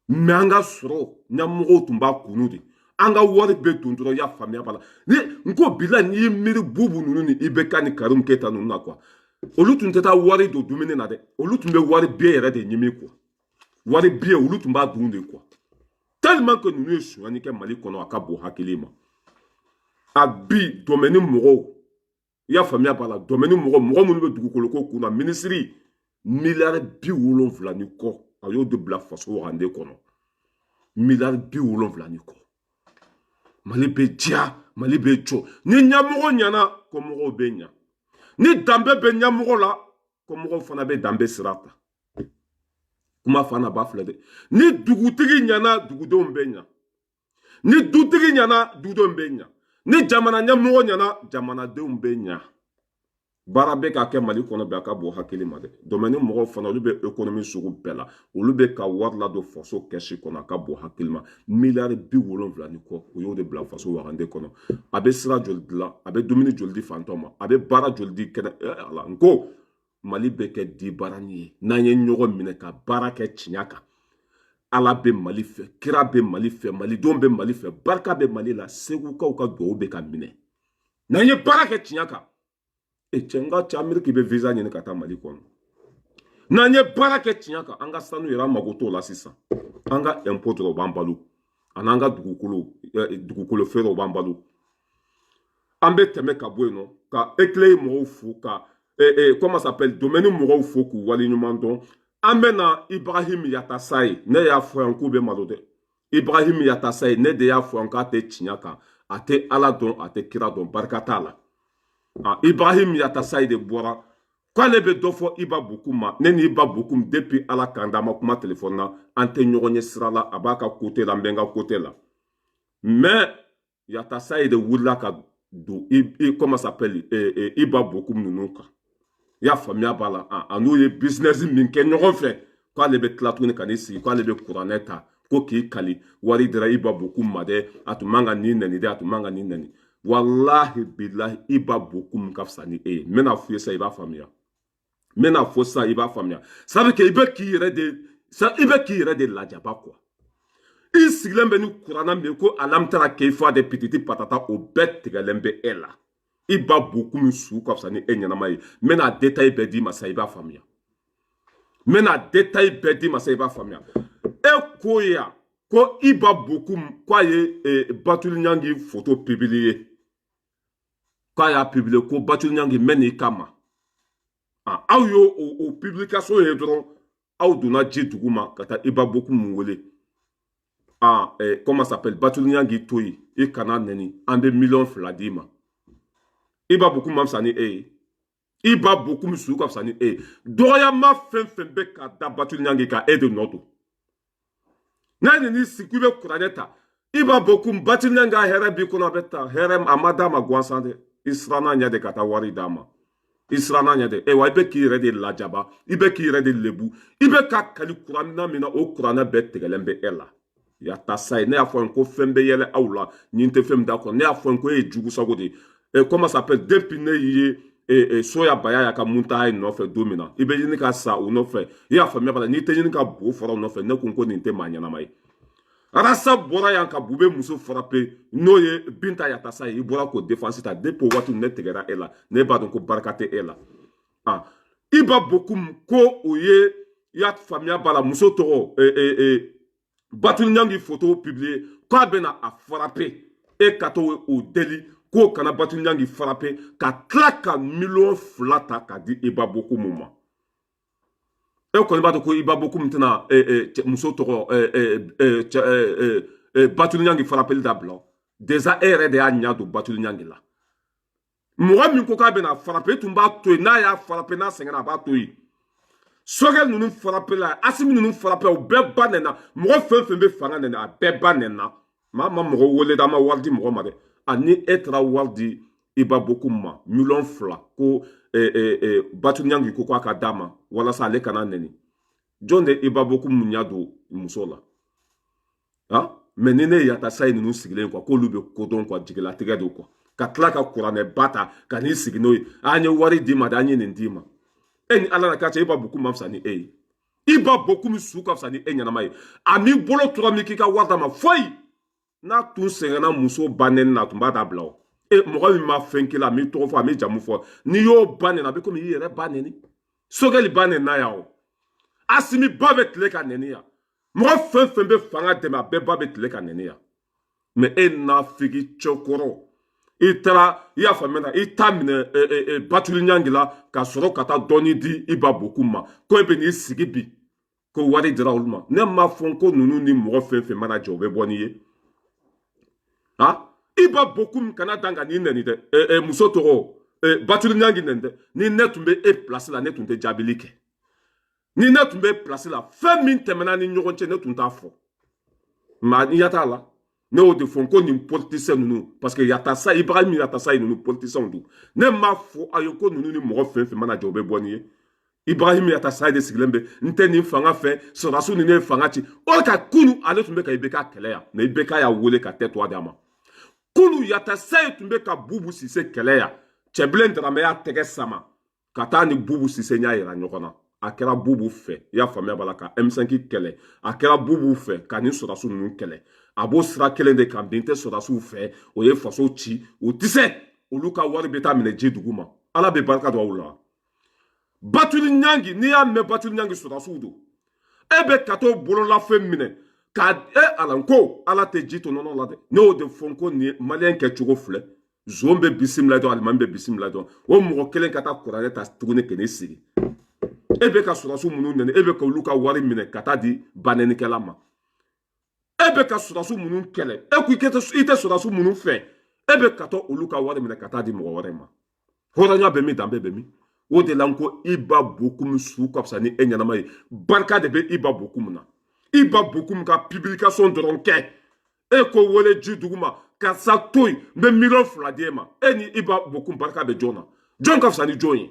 Mais an ka sɔrɔ ɲɛmɔgɔw tun b'a kunu de, an ka wari bɛ don dɔrɔn. I y'a faamuya b'a la, ni n ko bila, n'i ye miiri Bubu ninnu ni IBK ni Karimu Keyita ninnu na quoi, olu tun tɛ taa wari don dumuni na dɛ, olu tun bɛ wari biye yɛrɛ de ɲimi quoi. Wari biye, olu tun b'a dun de quoi, tellement que ninnu ye sonyani kɛ Mali kɔnɔ, a ka bon hakili ma. A bi domaine mɔgɔw, i y'a faamuya b'a la, domaine mɔgɔ, mɔgɔ minnu bɛ dugukolo ko kunna, minisiri, miliyari 70 ni kɔ, a y'o de bila faso wagande kɔnɔ, miliyari 70 ni kɔ. Mali bɛ diya, Mali bɛ jɔ. Ni ɲɛmɔgɔ ɲɛna, ko mɔgɔw bɛ ɲa. Ni danbe bɛ ɲɛmɔgɔ la, ko mɔgɔw fana bɛ danbe sira ta. Kuma fana b'a filɛ dɛ. Ni dugutigi ɲɛna, dugudenw bɛ ɲa. Ni dutigi ɲɛna, dudenw bɛ ɲa. Ni jamana ɲɛmɔgɔ ɲɛna, jamanadenw bɛ ɲa. Baara bɛ ka kɛ Mali kɔnɔ bi, a ka bon hakili ma dɛ. Domaine mɔgɔw fana, olu bɛ économie sugu bɛɛ la, olu bɛ ka wari ladon faso kɛsi kɔnɔ, a ka bon hakili ma. Miliyari 70 ni kɔ, o y'o de bila faso wagande kɔnɔ. A bɛ sira joli dilan? A bɛ dumuni joli di fantɔw ma? A bɛ baara joli di kɛnɛ ala? N ko Mali bɛ kɛ di baarani ye n'an ye ɲɔgɔn minɛ ka baara kɛ tiɲɛ kan. Ala bɛ Mali fɛ, kira bɛ Mali fɛ, malidenw bɛ Mali fɛ, barika bɛ Mali la, Segukaw ka duwawu bɛ ka minɛ n'an ye baara kɛ tiɲɛ kan. E cɛ, n ka cɛ, Ameriki bɛ visa ɲini ka taa Mali kɔnɔ. N'an ye baara kɛ tiɲɛ kan, an ka sanu yɛrɛ, an mago t'o la sisan. An ka impôt dɔrɔn b'an balo, ani an ka dugukolo feerew b'an balo. An bɛ tɛmɛ ka bɔ yen nɔ ka ECLEI mɔgɔw fo, ka comment s'appelle, domaine mɔgɔw fo k'u waleɲuman dɔn. An bɛ na Ibrahim Yatasaye. Ne y'a fɔ yan k'u bɛ malo dɛ. Ibrahim Yatasaye, ne de y'a fɔ yan k'a tɛ tiɲɛ kan, a tɛ Ala dɔn, a tɛ kira dɔn, barika t'a la. Ah, Ibrahim Yatasaye de bɔra k'ale bɛ dɔ fɔ Iba Bokum ma. Ne ni Iba Bokum, depuis Ala k'an da, ma kuma telefɔni na, an tɛ ɲɔgɔn ye sira la. A b'a ka côté la, n bɛ n ka côté la. Mais Yatassay de wulila ka don i comment s'appelle, Iba Bokoum ninnu kan. I y'a faamuya b'a la, a n'u ye business min kɛ ɲɔgɔn fɛ, k'ale bɛ tila tuguni ka n'i sigi k'ale bɛ kuranɛ ta ko k'i kali wari dira Iba Bokoum ma dɛ, a tun man ka nin nɛni dɛ, a tun man ka nin nɛni. Walahi bilahi, Iba Bokoum ka fisa ni e ye. N bɛna f'u ye sisan, i b'a faamuya. N bɛna fɔ sisan, i b'a faamuya. Ça veut que i bɛ k'i yɛrɛ de lajaba quoi. I sigilen bɛ ni kuranna min ye ko alamtara keifa de pititi patata, o bɛɛ tigɛlen bɛ e la. Iba Bokoum su ka fisa ni e ɲɛnama ye. N bɛna détail bɛɛ d'i ma sisan, i b'a faamuya. N bɛna détail bɛɛ d'i ma sisan, i b'a faamuya. E ko yan ko Iba Bokoum k'a ye Batuli Ɲangi photo publier, k'a y'a publier ko Batuli Ɲangi mɛ n'i kama. Aw y'o o publication ye dɔrɔn, aw donna ji dugu ma ka taa Iba Bokoum wele. Ah, comment s'appelle, Batuli Ɲangi to yen, i kana nɛni, an bɛ 2 miliyɔn d'i ma. Iba Bokoum ma fisa ni e ye. Iba Bokoum su ka fisa ni e ye. Dɔgɔyama fɛn fɛn bɛ ka da Batuli Ɲangi kan, e de nɔ don. N'a n'i sigi k'i bɛ kuranɛ ta, Iba Bokoum, Batuli Ɲangi ka hɛrɛ b'i kɔnɔ, a bɛ ta hɛrɛ a ma d'a ma gansan dɛ. I siranna ɲɛ de ka taa wari d'a ma, i siranna ɲɛ de. Wa i bɛ k'i yɛrɛ de lajaba, i bɛ k'i yɛrɛ de lebu, i bɛ ka kali kuranɛ min na, o kuranɛ bɛɛ tigɛlen bɛ e la. Yatassay, ne y'a fɔ n ko fɛn bɛ yɛlɛ aw la, nin tɛ fɛn min da kɔnɔ. Ne y'a fɔ n ko e ye jugusago de ye. Comment s'appelle, depuis ne ye soya baya y'a ka munta ye nɔfɛ don min na, i bɛ ɲini ka sa o nɔfɛ, i y'a faamuya b'a la, n'i tɛ ɲini ka bo fara o nɔfɛ, ne ko nin tɛ maa ɲɛnama ye. Arasa bɔra yan ka Bube muso frapper, n'o ye Binta Yatassay ye, i bɔra k'o défense ta. Depuis o waati ne tigɛra e la, ne b'a dɔn ko barika tɛ e la. Ah, Iba Bokoum ko o ye, i y'a faamuya b'a la, muso tɔgɔ Batuli Ɲangi photo publier k'a bɛna a frapper, e ka t'o o deli k'o kana Batuli Ɲangi frapper, ka tila ka 2 miliyɔn ta k'a di Iba Bokoum ma. E kɔni b'a dɔn ko Iba Bokoum tɛna muso tɔgɔ Batuli Ɲangi frappeli dabila. Déjà e yɛrɛ de y'a ɲɛ don Batuli Ɲangi la. Mɔgɔ min ko k'a bɛna frapper, e tun b'a to yen. N'a y'a frapper, n'a sɛgɛnna, a b'a to yen. Sogɛl ninnu frapper la, Asimi ninnu frapper, o bɛɛ ba nɛna. Mɔgɔ fɛn fɛn bɛ fanga nɛnɛ, a bɛɛ ba nɛna. Maa ma mɔgɔ wele dɛ, an ma wari di mɔgɔ ma dɛ. Ani e taara wari di Iba Bokoum ma 2 miliyɔn ko Batuli Ɲangi ko k'a ka d'a ma walasa ale kana nɛni. Jɔn de Iba Bokoum ɲɛ don muso la? Ah, mais ni ne ye Yatassay ninnu sigilen quoi, k'olu bɛ kodɔn quoi, jigilatigɛ don quoi, ka tila ka kuranɛba ta ka n'i sigi n'o ye, an ye wari d'i ma dɛ, an ye nin d'i ma. E ni Ala na k'a cɛ, Iba Bokoum ma fisa ni e ye. Iba Bokoum su ka fisa ni e ɲɛnama ye. A m'i bolo tora min k'i ka wari d'a ma foyi. N'a tun sɛgɛnna muso ba nɛni na, a tun b'a dabila. O e mɔgɔ min ma fɛn k'i la, a m'i tɔgɔ fɔ, a m'i jamu fɔ, n'i y'o ba nɛni, a bɛ komi i yɛrɛ ba nɛni. Sogɛli ba nɛni na yan, o Asimi ba bɛ tile ka nɛni yan. Mɔgɔ fɛn fɛn bɛ fanga dɛmɛ, a bɛɛ ba bɛ tile ka nɛni yan. Mais e nafigi cɛkɔrɔ, i taara, i y'a faamuya, i t'a minɛ Batuli Ɲangi la ka sɔrɔ ka taa dɔɔni di Iba Bokoum ma, ko e bɛ n'i sigi bi ko wari dira olu ma. Ne m'a fɔ ko ninnu ni mɔgɔ fɛn fɛn mana jɛ, o bɛ bɔ n'i ye. Ah, Iba Bokoum kana dan ka n'i nɛni dɛ, muso tɔgɔ Batuli Ɲangi nɛni dɛ. Ni ne tun bɛ e place la, ne tun tɛ jaabili kɛ. Ni ne tun bɛ place la, fɛn min tɛmɛna ni ɲɔgɔn cɛ, ne tun t'a fɔ. Maa n'i ya t'a la, ne y'o de fɔ ko nin politicien ninnu, parce que Yatassay, Ibrahim Yatassay ninnu, politicien don. Ne m'a fɔ aw ye ko ninnu ni mɔgɔ fɛn fɛn mana jɛ, o bɛ bɔ nin ye. Ibrahim Yatassay de sigilen bɛ, n tɛ nin fanga fɛ, sɔrɔdasiw ni ne ye fanga ci. O ka kunu, ale tun bɛ ka IBK kɛlɛ yan, mais IBK y'a wele ka tɛ to a di a ma. Kunu Yatassay tun bɛ ka Bubu Sise kɛlɛ yan. Cɛbilen Daramɛ y'a tɛgɛ sama ka taa ni Bubu Sise ɲɛ yira ɲɔgɔn na. A kɛra Bubu fɛ, i y'a faamuya b'a la, ka M5 kɛlɛ. A kɛra Bubu fɛ ka nin sɔrɔdasiw ninnu kɛlɛ. A b'o sira kelen de kan bi. N tɛ sɔrɔdasiw fɛ, o ye faso ci, o tɛ se. Olu ka wari bɛ taa minɛ ji dugu ma. Ala bɛ barika don aw la. Batuli Ɲangi, n'i y'a mɛn Batuli Ɲangi, sɔrɔdasiw don. E bɛ ka t'o bololafɛn minɛ ka e ala ko Ala tɛ ji to nɔnɔ la dɛ. Ne y'o de fɔ n ko nin ye maliyɛn kɛcogo filɛ. Zon bɛ bisimila dɔn, alimami bɛ bisimila dɔn. O mɔgɔ kelen ka taa kuranɛ ta tuguni ka n'i sigi, e bɛ ka sɔrɔdasiw minnu nɛni, e bɛ ka olu ka wari minɛ ka taa di banɛnikɛla ma. E bɛ ka sɔrɔdasiw minnu kɛlɛ, e ko i tɛ sɔrɔdasiw minnu fɛ, e bɛ ka taa olu ka wari minɛ ka taa di mɔgɔ wɛrɛ ma. Hɔrɔnya bɛ min, danbe bɛ min? O de la n ko Iba Bokoum su ka fisa ni e ɲɛnama ye. Barika de bɛ Iba Bokoum na. Iba Bokoum ka publication dɔrɔn kɛ. E ko wele ji duguma, karisa to yen, n bɛ 2 miliyɔn di e ma. E ni Iba Bokum barika bɛ jɔn na? Jɔn ka fisa ni jɔn ye?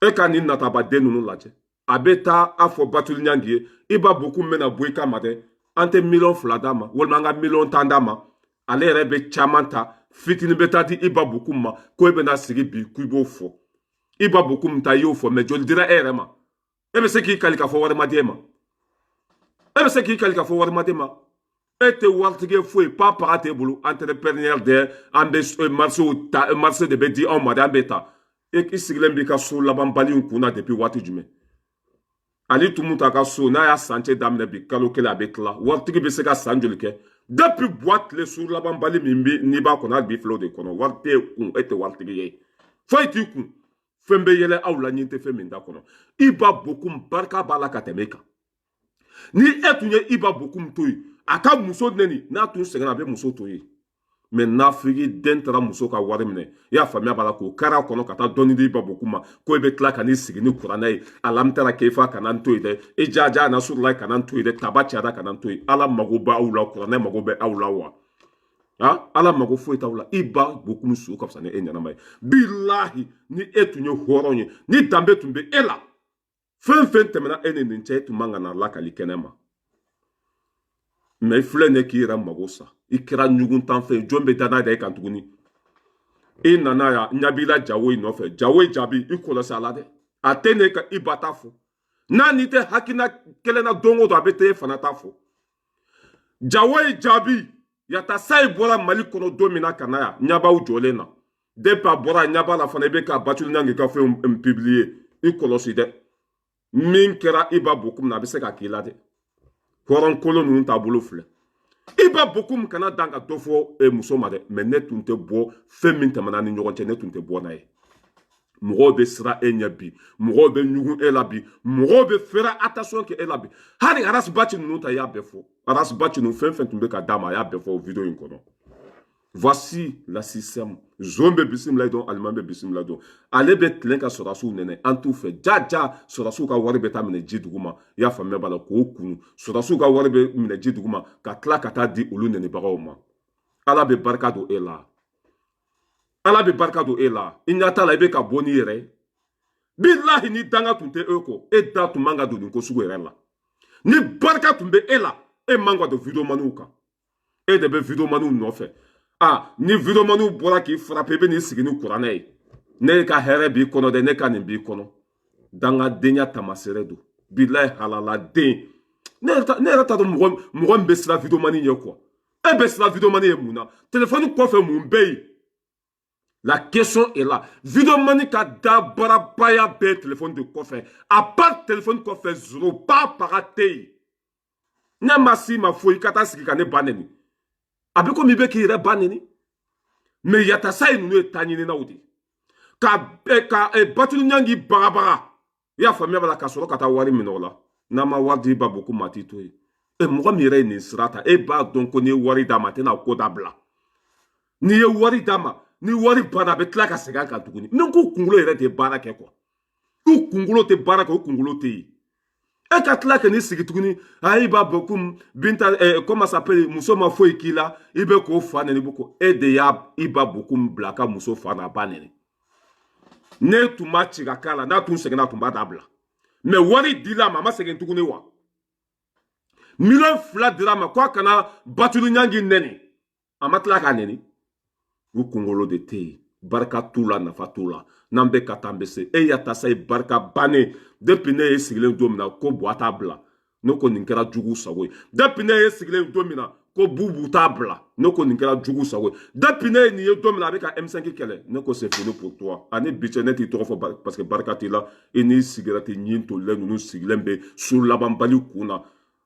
E ka nin natabaden ninnu lajɛ. A bɛ taa a fɔ Batuli Ɲangi ye, Iba Bokum bɛna bɔ i kama dɛ, an tɛ 2 miliyɔn d'a ma, walima an ka 10 miliyɔn d'a ma. Ale yɛrɛ bɛ caman ta, fitinin bɛ taa di Iba Bokum ma, ko e bɛna sigi bi k'i b'o fɔ. Iba Bokum ta, i y'o fɔ, mɛ joli dira e yɛrɛ ma? E bɛ se k'i kali k'a fɔ wari ma di e ma? E bɛ se k'i kali k'a fɔ wari ma di e ma? E tɛ waritigi foyi, pa paga t'e bolo. Entrepreneur dɛ, an bɛ marché ta, marché de bɛ di anw ma dɛ, an bɛ ta. E i sigilen b'i ka so labanbali in kun na depuis waati jumɛn? Ali Tumu ta ka so, n'a y'a sancɛ daminɛ bi, kalo 1 a bɛ tila. Waritigi bɛ se ka san joli kɛ? Depuis buwa tile, so labanbali min bɛ n'i b'a kɔnɔ, hali bi filɛ o de kɔnɔ. Wari t'e kun, e tɛ waritigi ye, foyi t'i kun. Fɛn bɛ yɛlɛ aw la, ɲin tɛ fɛn min da kɔnɔ. Iba Bokum barika b'a la ka tɛmɛ e kan. Ni e tun ye Iba Bokum to yen, a ka muso neni, n'a tun sɛgɛnna, a bɛ muso to yen. Mɛ n'Afiriki den taara muso ka wari minɛ, i y'a faamuya b'a la, k'o kari a kɔnɔ ka taa dɔɔni di Iba Bokum ma, ko e bɛ tila ka n'i sigi ni kuranɛ ye, alamtara kefa kana n to yen dɛ, e jaja nasurulayi kana n to yen dɛ, taba cayara kana n to yen. Ala mago b'aw la, kuranɛ mago bɛ aw la wa? Ha, Ala mago foyi t'aw la. Iba Bokum su ka fisa ni e ɲɛnama ye. Bilahi, ni e tun ye hɔrɔn ye, ni danbe tun bɛ e la, fɛn fɛn tɛmɛna e ni nin cɛ, e tun man ka na lakali kɛnɛ ma. Mɛ i filɛ nin ye k'i yɛrɛ mago sa, i kɛra ɲuguntanfɛn ye. Jɔn bɛ danaya da e kan tuguni? I nana yan, ɲɛ b'i la jawo in nɔfɛ. Jawo in jaabi, i kɔlɔsi a la dɛ. A tɛ ne ka i ba ta fɔ n'a n'i tɛ hakilina kelen na don o don, a bɛ taa e fana ta fɔ. Jawo in jaabi, Yatasa bɔra Mali kɔnɔ don min na ka na yan, ɲɛ b'aw jɔlen na. Depuis a bɔra, ɲɛ b'a la fana, i bɛ ka Batuli Ɲangi ka fɛnw publier. I kɔlɔsi dɛ, min kɛra Iba Bokum na, a bɛ se ka k'i la dɛ. Hɔrɔn kolon ninnu taabolo filɛ. Iba Bokum kana dan ka dɔ fɔ muso ma dɛ, mɛ ne tun tɛ bɔ fɛn min tɛmɛna ni ɲɔgɔn cɛ, ne tun tɛ bɔ n'a ye. Mɔgɔw bɛ siran e ɲɛ bi, mɔgɔw bɛ ɲugun e la bi, mɔgɔw bɛ faire attention kɛ e la bi. Hali Ras Bath ninnu ta, i y'a bɛɛ fɔ. Ras Bath ninnu, fɛn fɛn tun bɛ ka d'a ma, a y'a bɛɛ fɔ o vidéo in kɔnɔ. Voici la système. Zon bɛ bisimila dɔn, alimami bɛ bisimila dɔn. Ale bɛ tilen ka sɔrɔdasiw nɛnɛ, an t'u fɛ. Ja ja, sɔrɔdasiw ka wari bɛ taa minɛ ji duguma, i y'a faamuya b'a la, k'o kunu. Sɔrɔdasiw ka wari bɛ minɛ ji duguma ka tila ka taa di olu nɛnibagaw ma. Ala bɛ barika don e la, Ala bɛ barika don e la. I ɲɛ t'a la, i bɛ ka bɔ n'i yɛrɛ ye. Bilahi, ni danga tun tɛ e kɔ, e da tun man ka don nin ko sugu yɛrɛ la. Ni barika tun bɛ e la, e man ka don videomaniw kan. E de bɛ videomaniw nɔfɛ. Ah, ni videomaniw bɔra k'i frappe, i bɛ n'i sigi ni kuranɛ ye. Ne ka hɛrɛ b'i kɔnɔ dɛ, ne ka nin b'i kɔnɔ. Dangadenya taamasere don. Bilahi, halaladen, ne yɛrɛ t'a dɔn mɔgɔ mɔgɔ min bɛ siran videomani ɲɛ quoi. E bɛ siran videomani ye mun na? Telefɔni kɔfɛ, mun bɛ yen? La question est là. Videomani ka dabarabaya bɛɛ telefɔni de kɔfɛ. À part telefɔni kɔfɛ, zéro ba paga tɛ yen. Ne ma s'i ma foyi, i ka taa sigi ka ne ba neni. A bɛ komi i bɛ k'i yɛrɛ ba neni. Mɛ Yatasa ye ninnu ye taa ɲininaw de. Ka Batuli Ɲangi bagabaga. I y'a faamuya b'a la, ka sɔrɔ ka taa wari minɛ o la. N'a ma wari di ba Bokum ma, a t'i to yen. E mɔgɔ min yɛrɛ ye nin sira ta, e b'a dɔn ko n'i ye wari d'a ma, a tɛna ko dabila. N'i ye wari d'a ma, ni wari banna, a bɛ tila ka segin a kan tuguni. Ni k'u kunkolo yɛrɛ tɛ baara kɛ quoi, u kunkolo tɛ baara kɛ, u kunkolo tɛ yen. E ka tila ka n'i sigi tuguni, a i b'a Bokum Binta, comment s'appelle, muso ma foyi k'i la, i bɛ k'o fa neni ko e de y'a Iba Bokum bila a ka muso fa n'a ba neni. Ne tun ma ci ka k'a la, n'a tun seginna, a tun b'a dabila. Mɛ wari dila a ma, a ma segin tuguni wa? 2 miliyɔn dira a ma ko a kana Batuli Ɲangi nɛni, a ma tila k'a nɛni. U kunkolo de tɛ yen, barika t'u la, nafa t'u la. N'an bɛ ka taa, an bɛ se. E Yatasa ye barika bannen. Depuis ne ye sigilen don min na ko Buwa t'a bila, ne ko nin kɛra jugu sago ye. Depuis ne ye sigilen don min na ko Bubu t'a bila, ne ko nin kɛra jugu sago ye. Depuis ne ye nin ye don min na a bɛ ka M5 kɛlɛ, ne ko c'est fini pour toi. Ani bi cɛ, ne t'i tɔgɔ fɔ parce que barika t'i la. I ni sigɛrɛti ɲin tolilen ninnu sigilen bɛ so labanbali kun na.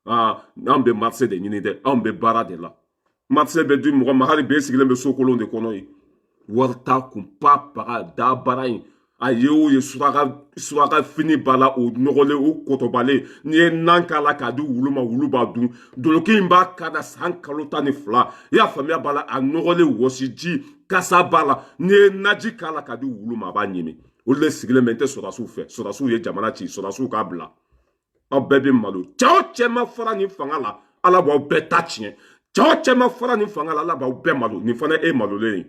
Aa, an bɛ marché de ɲini dɛ, anw bɛ baara de la. Marché bɛ di mɔgɔ ma, hali bi e sigilen bɛ so kolon de kɔnɔ yen. Wari t'a kun, pa paga da baara in a ye o ye. Suraka suraka fini b'a la, o nɔgɔlen, o kɔtɔbalen. N'i ye nan k'a la k'a di wulu ma, wulu b'a dun. Doloki in b'a ka da san kalo 12, i y'a faamuya b'a la, a nɔgɔlen, wɔsiji kasa b'a la. N'i ye naji k'a la k'a di wulu ma, a b'a ɲimi. Olu de sigilen bɛ. N tɛ sɔrɔdasiw fɛ, sɔrɔdasiw ye jamana ci, sɔrɔdasiw k'a bila. Aw bɛɛ bɛ malo. Cɛ o cɛ ma fara nin fanga la, Ala b'aw bɛɛ ta tiɲɛ. Cɛ o cɛ ma fara nin fanga la, Ala b'aw bɛɛ malo. Nin fana e malolen ye.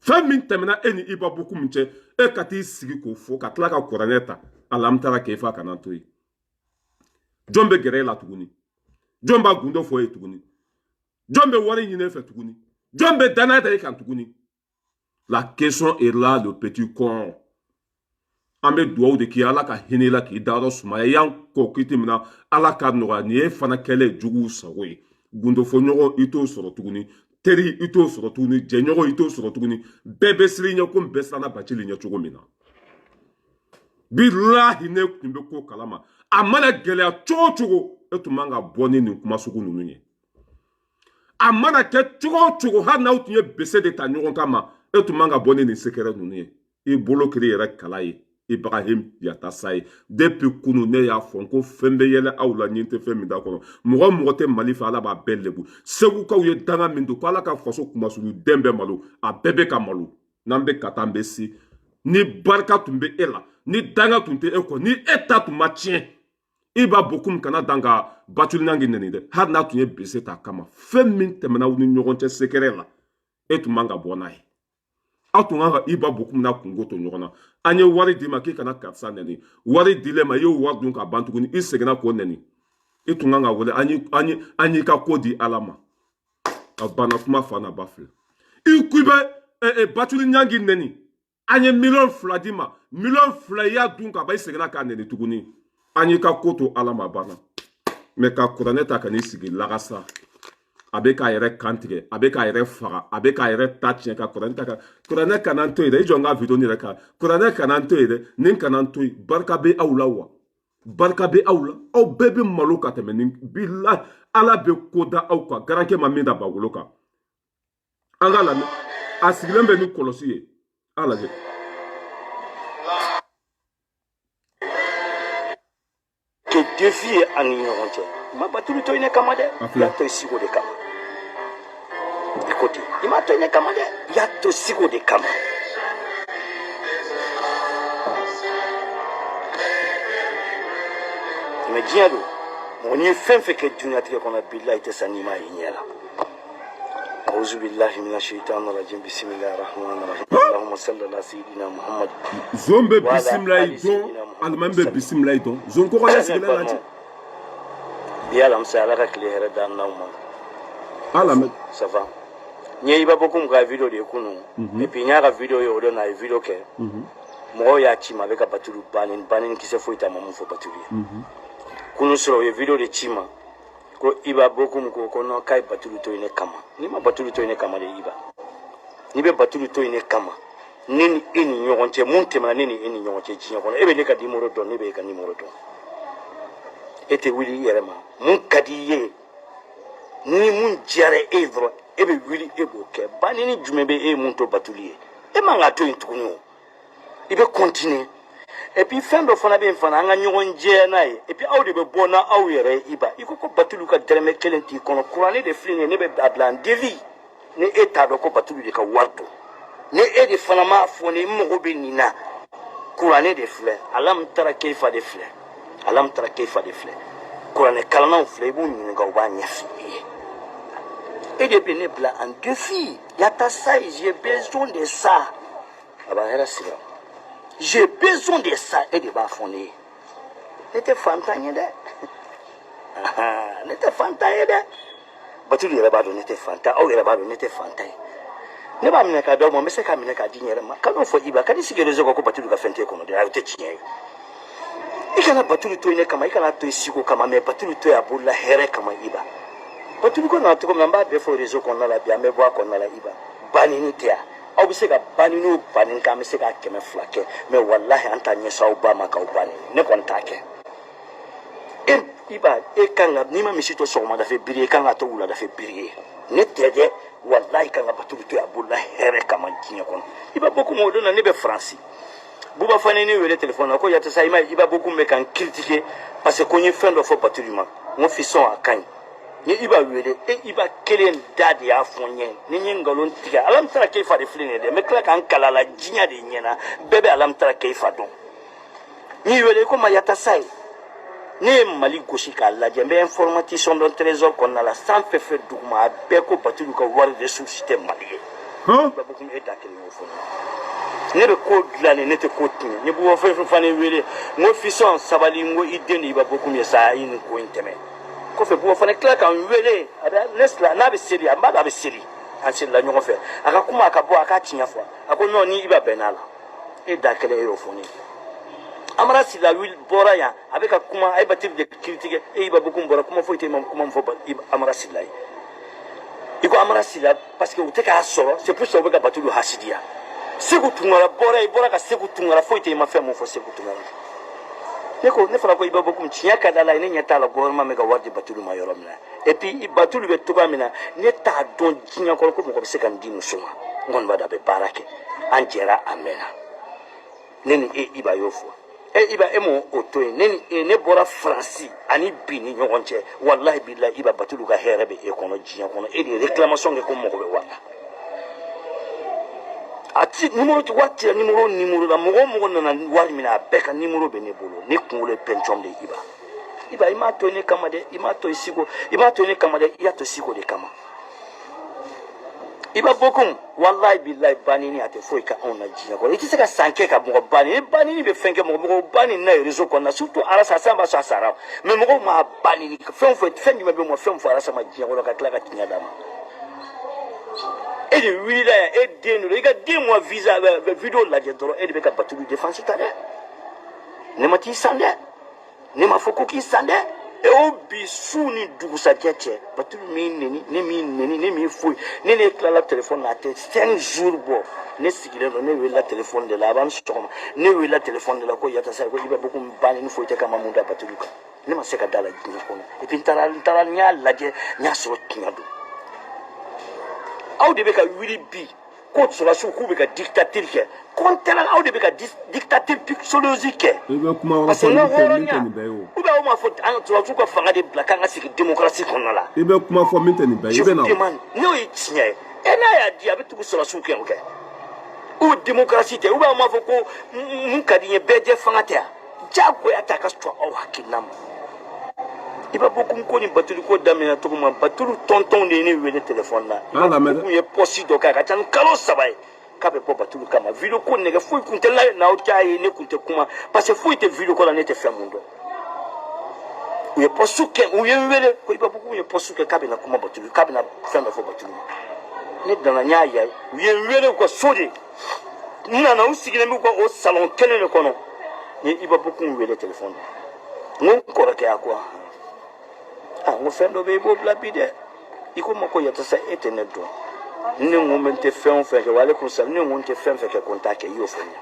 Fɛn min tɛmɛna e ni Iba Bokum cɛ, e ka t'i sigi k'o fɔ ka tila ka kuranɛ ta alamtara k'e fa kana to yen. Jɔn bɛ gɛrɛ e la tuguni? Jɔn b'a gundo fɔ e ye tuguni? Jɔn bɛ wari ɲini e fɛ tuguni? Jɔn bɛ danaya da e kan tuguni? La question est là, le petit con. An bɛ dugawu de k'i Ala ka hinɛ i la, k'i dayɔrɔ sumaya. I y'an kɔ kiti min na, Ala ka nɔgɔya. Nin ye fana kɛlen juguw sago ye. Gundofɔɲɔgɔn i t'o sɔrɔ tuguni, teri i t'o sɔrɔ tuguni, jɛɲɔgɔn i t'o sɔrɔ tuguni. Bɛɛ bɛ siran i ɲɛ komi bɛɛ siranna Bacili ɲɛ cogo min na. Bilahi, ne tun bɛ ko kalama, a mana gɛlɛya cogo o cogo, e tun man ka bɔ ni nin kuma sugu ninnu ye. A mana kɛ cogo o cogo, hali n'aw tun ye bese de ta ɲɔgɔn kama, e tun man ka bɔ ni nin sekɛrɛ ninnu ye. I bolo kiri yɛrɛ kala ye Ibrahim Yatasa ye. Depuis kunu ne y'a fɔ n ko fɛn bɛ yɛlɛ aw la, ɲin tɛ fɛn min da kɔnɔ. Mɔgɔ o mɔgɔ tɛ Mali fɛ, Ala b'a bɛɛ lebu. Segukaw ye danga min don ko Ala ka faso kumasulu den bɛɛ malo, a bɛɛ bɛ ka malo. N'an bɛ ka taa, an bɛ se. Ni barika tun bɛ e la, ni danga tun tɛ e kɔ, ni e ta tun ma tiɲɛ, Iba Bokum kana dan ka Batuli Ɲangi nɛni dɛ. Hali n'a tun ye bese ta kama, fɛn min tɛmɛna aw ni ɲɔgɔn cɛ sekɛrɛ la, e tun man ka bɔ n'a ye. Aw tun kan ka Iba Bokum n'a kungo to ɲɔgɔn na. An ye wari d'i ma k'i kana karisa nɛni, wari dilen ma, i y'o wari dun ka ban tuguni, i seginna k'o nɛni. I tun kan ka wele, an y'i ka ko di Ala ma. A banna kuma fa n'a ba filɛ. I ko i bɛ Batuli Ɲangi nɛni, an ye 2 miliyɔn d'i ma, 2 miliyɔn i y'a dun ka ban, i seginna k'a nɛni tuguni. An y'i ka ko to Ala ma, banna. Mɛ ka kuranɛ ta ka n'i sigi lagasa, a bɛ k'a yɛrɛ kan tigɛ, a bɛ k'a yɛrɛ faga, a bɛ k'a yɛrɛ ta tiɲɛ, ka kuranɛ ta ka kuranɛ kana n to yen dɛ. I jɔ n ka video nin yɛrɛ kan. Kuranɛ kana n to yen dɛ, nin kana n to yen. Barika bɛ aw la wa? Barika bɛ aw la? Aw bɛɛ bɛ malo ka tɛmɛ nin. Bilahi, Ala bɛ ko da aw kan, garankɛ ma min da bagolo kan. An k'a lamɛn, a sigilen bɛ ni kɔlɔsi ye, a lajɛ. Ke défi ye an ni ɲɔgɔn cɛ. I ma Batuli to yen ne kama dɛ, i y'a to Siko de kama. I ko ten, i m'a to yen ne kama dɛ, i y'a to Siko de kama. Mɛ diɲɛ don, mɔgɔ n'i ye fɛn fɛn kɛ diɲɛlatigɛ kɔnɔ, bilahi, i tɛ sa n'i m'a ye ɲɛ la. أعوذ بالله من الشيطان الرجيم بسم الله الرحمن الرحيم اللهم صل على سيدنا محمد. Zon bɛ bisimilayi dɔn, alimami bɛ bisimilayi dɔn, zon kɔkɔlen sigilen lajɛ. Bi alamisa, Ala ka tile hɛrɛ d'an n'aw ma. Ala mɛ. Ça va? N ye Iba Bokum ka video de ye kunun, et puis n y'a ka video ye o don na, a ye video kɛ, mɔgɔw y'a ci ma, a bɛ ka Batulu banni banni, kisɛ foyi t'a ma mun fɔ Batulu ye. Kunun sɔrɔ, u ye video de ci ma ko Iba Bokum ko non, k'a ye Batulu to yen ne kama. N'i ma Batulu to yen ne kama de, Iba, n'i bɛ Batulu to yen ne kama, ne ni e ni ɲɔgɔn cɛ, mun tɛmɛna ne ni e ni ɲɔgɔn cɛ diɲɛ kɔnɔ? E bɛ ne ka nimoro dɔn, ne bɛ e ka nimoro dɔn. E tɛ wuli i yɛrɛ ma, mun ka di i ye, ni mun diyara e ye dɔrɔn, e bɛ wuli e b'o kɛ. Banni jumɛn bɛ e ye mun to Batulu ye? E man k'a to yen tuguni o, i bɛ continuer. Et puis fɛn dɔ fana bɛ yen fana, an ka ɲɔgɔn jɛya n'a ye. Et puis aw de bɛ bɔ n'aw yɛrɛ ye. Iba, i ko ko Batulu ka dɛrɛmɛ kelen t'i kɔnɔ. Kuranɛ de filɛ nin ye, ne bɛ a bila en défi. Ni e t'a dɔn ko Batulu de ka wari don, ni e de fana m'a fɔ ne n mago bɛ nin na, kuranɛ de filɛ, alam tara keifa de filɛ, alam tara keifa de filɛ, kuranɛ kalannaw filɛ, i b'u ɲininka, u b'a ɲɛf'i ye. E de bɛ ne bila en défi. Yatasa, j'ai besoin de ça. A b'a hɛrɛ sira, j'ai besoin de ça, e de b'a fɔ ne ye. Ne tɛ fantan ye dɛ, ne tɛ fantan ye dɛ. Batulu yɛrɛ b'a dɔn ne tɛ fantan, aw yɛrɛ b'a dɔn ne tɛ fantan ye. Ne b'a minɛ k'a d'aw ma, n bɛ se k'a minɛ k'a di n yɛrɛ ma. Kan'o fɔ Iba, kan'i sigi réseau kan ko Batulu ka fɛn t'e kɔnɔ dɛ, o tɛ tiɲɛ ye. I kana Batulu to yen ne kama, i kana to yen Siko kama, mɛ Batulu to yen a bolola hɛrɛ kama. Iba, Batulu ko nana cogo min na, n b'a bɛɛ fɔ réseau kɔnɔna la bi, an bɛ bɔ a kɔnɔna la. Iba, banini tɛ yan, aw bɛ se ka banni o banni kɛ, an bɛ se ka 200 kɛ, mɛ walahi an t'a ɲɛsin aw ba ma k'aw banni. Ne kɔni t'a kɛ. E Iba, e kan ka, n'i ma misi to sɔgɔmada fɛ biri, e kan ka to wulada fɛ biri ye. Ne tɛ dɛ, walahi kan ka Batulu to yen a bolola hɛrɛ kama diɲɛ kɔnɔ. Iba Bokum, o don na ne bɛ Faransi, Buba Fane ne wele telefɔni na ko Yatasa, i ma Iba Bokum bɛ ka n critiquer parce que ko n ye fɛn dɔ fɔ Batulu ma. N ko fisɔn, a ka ɲi. N ye Iba wele, e Iba kelen da de y'a fɔ n ye. Ni n ye nkalon tigɛ, alamtara keifa de filɛ nin ye dɛ, n bɛ tila ka n kala la diɲɛ de ɲɛna, bɛɛ bɛ alamtara keifa dɔn. N y'i wele, i ko ma Yatasa ye. Ne ye Mali gosi k'a lajɛ, n bɛ information dɔn trésor kɔnɔna la, sanfɛ fɛ duguma, a bɛɛ ko Batulu ka wari ressource tɛ Mali ye. Iba Bokum, e da kelen y'o fɔ. Ne bɛ ko dilan, ne tɛ ko tiɲɛ. Ni Buba fɛn fɛn fana wele, n ko fisɔn sabali, n ko i den de Iba Bokum ye sa, a ye nin ko in tɛmɛ kɔfɛ. Buba fana tila ka n wele, a bɛ ne sila n'a bɛ seli, a b'a dɔn a bɛ seli, an selila ɲɔgɔn fɛ. A ka kuma, a ka bɔ a k'a tiɲɛ fɔ. A ko non, ni Iba bɛnn'a la, e da kelen e y'o fɔ ne ye. Amara Sila bɔra yan, a bɛ ka kuma, a ye Batili de critiquer. E Iba Bokum bɔra, kuma foyi tɛ ma kuma min fɔ Amara Sila ye. I ko Amara Sila, parce que u tɛ k'a sɔrɔ, c'est pour ça u bɛ ka Batulu hasidiya. Segu Tunkara bɔra, i bɔra ka Segu Tunkara, foyi tɛ i ma fɛn mun fɔ Segu Tunkara. Ne ko, ne fana ko Iba Bokum, tiɲɛ ka di Ala ye, ne ɲɛ t'a la gouvernement bɛ ka wari di Batulu ma yɔrɔ min na. Et puis Batulu bɛ cogoya min na, ne t'a dɔn diɲɛ kɔnɔ ko mɔgɔ bɛ se ka nin di muso ma. N kɔni b'a dɔn a bɛ baara kɛ, an jɛra a mɛnna. Ne ni e Iba y'o fɔ. E Iba, e m'o o to yen. Ne ni e, ne bɔra Faransi ani bi ni ɲɔgɔn cɛ, walahi bilahi, Iba, Batulu ka hɛrɛ bɛ e kɔnɔ diɲɛ kɔnɔ. E de ye réclamation kɛ ko mɔgɔ bɛ wari la, a ti numéro ti wari cira numéro numéro la. Mɔgɔ o mɔgɔ nana wari minɛ, a bɛɛ ka numéro bɛ ne bolo. Ne kunkolo ye pɛncɔn de ye. Iba, Iba, i m'a to ne kama dɛ, i m'a to Siko, i m'a to ne kama dɛ, i y'a to Siko de kama. Iba Bokum, wallahi billahi, banini a tɛ foyi ka anw na diɲɛ kɔnɔ. I tɛ se ka san kɛ ka mɔgɔ bani ni banini bɛ fɛn kɛ mɔgɔ mɔgɔ bani na ye réseau kɔnɔna, surtout Arasa. San b'a sɔrɔ a sara, mais mɔgɔw m'a bani fɛn o fɛn, fɛn jumɛn bɛ mɔ fɛn fɔ Arasa ma diɲɛ kɔnɔ ka tila ka tiɲɛ d'a ma? E de wulila yan, e den don, i ka den mɔ visa vidéo lajɛ dɔrɔn, e de bɛ ka Batulu défense ta dɛ. Ne ma t'i san dɛ, ne m'a fɔ ko k'i san dɛ. E o bi su ni dugusajɛ cɛ, Batulu m'i neni, ne m'i neni, ne m'i foyi. Ne tilala telefɔni na, a tɛ 5 jours bɔ, ne sigilen don, ne welela telefɔni de la, a b'an sɔgɔma, ne welela telefɔni de la ko Yatasa, ko Iba Bokum banni ni foyi tɛ kama mun da Batulu kan. Ne ma se ka da la diɲɛ kɔnɔ. Et puis n taara, n y'a lajɛ, n y'a sɔrɔ tiɲɛ don. Aw de bɛ ka wuli bi ko sɔrɔdasiw k'u bɛ ka dictature kɛ, contraire, aw de bɛ ka dictature psychologique kɛ. I bɛ kuma wɛrɛ Parce que fɔ n ka min tɛ min hɔrɔnya tɛ nin bɛɛ ye o. Ou bien aw m'a fɔ an sɔrɔdasiw ka fanga de bila k'an ka sigi démocratie kɔnɔna la. I bɛ kuma fɔ min tɛ nin bɛɛ ye, Je i bɛ vous na o. demande, n'o ye tiɲɛ ye, e n'a y'a di, a bɛ tugu sɔrɔdasiw kɛ o kɛ ou démocratie tɛ, ou bien aw m'a fɔ ko mun ka di n ye, bɛɛ jɛ fanga tɛ yan, diyagoya t'a ka sɔn aw hakilina ma. Iba Bokum ko ni Batulu ko daminɛ cogo min, Batulu tɔntɔnw de ye ne wele téléphone na. An lamɛn dɛ. Bokum ye poste dɔ kɛ, a ka ca ni kalo 3 ye k'a bɛ bɔ Batulu kama. Vidéo ko nɛgɛ foyi kun tɛ la n'aw t'a ye, ne kun tɛ kuma parce que foyi tɛ vidéo ko la, ne tɛ fɛn mun dɔn. U ye poste kɛ, u ye n wele ko Iba Bokum ye poste kɛ k'a bɛna kuma Batulu, k'a bɛna fɛn dɔ fɔ Batulu ma. Ne nana, n y'a ye, u ye n wele u ka so de, n nana, u sigilen b'u ka o salon kelen de kɔnɔ. N ye Iba Bokum wele téléphone na, n ko n kɔrɔkɛ, a ko a n ko fɛn dɔ bɛ yen, i b'o bila bi dɛ. I ko n ma ko Yatasa, e tɛ ne dɔn. Ne ko n tɛ fɛn o fɛn kɛ, walekum salam, ne ko n tɛ fɛn fɛn kɛ ko n t'a kɛ, i y'o fɔ n ye.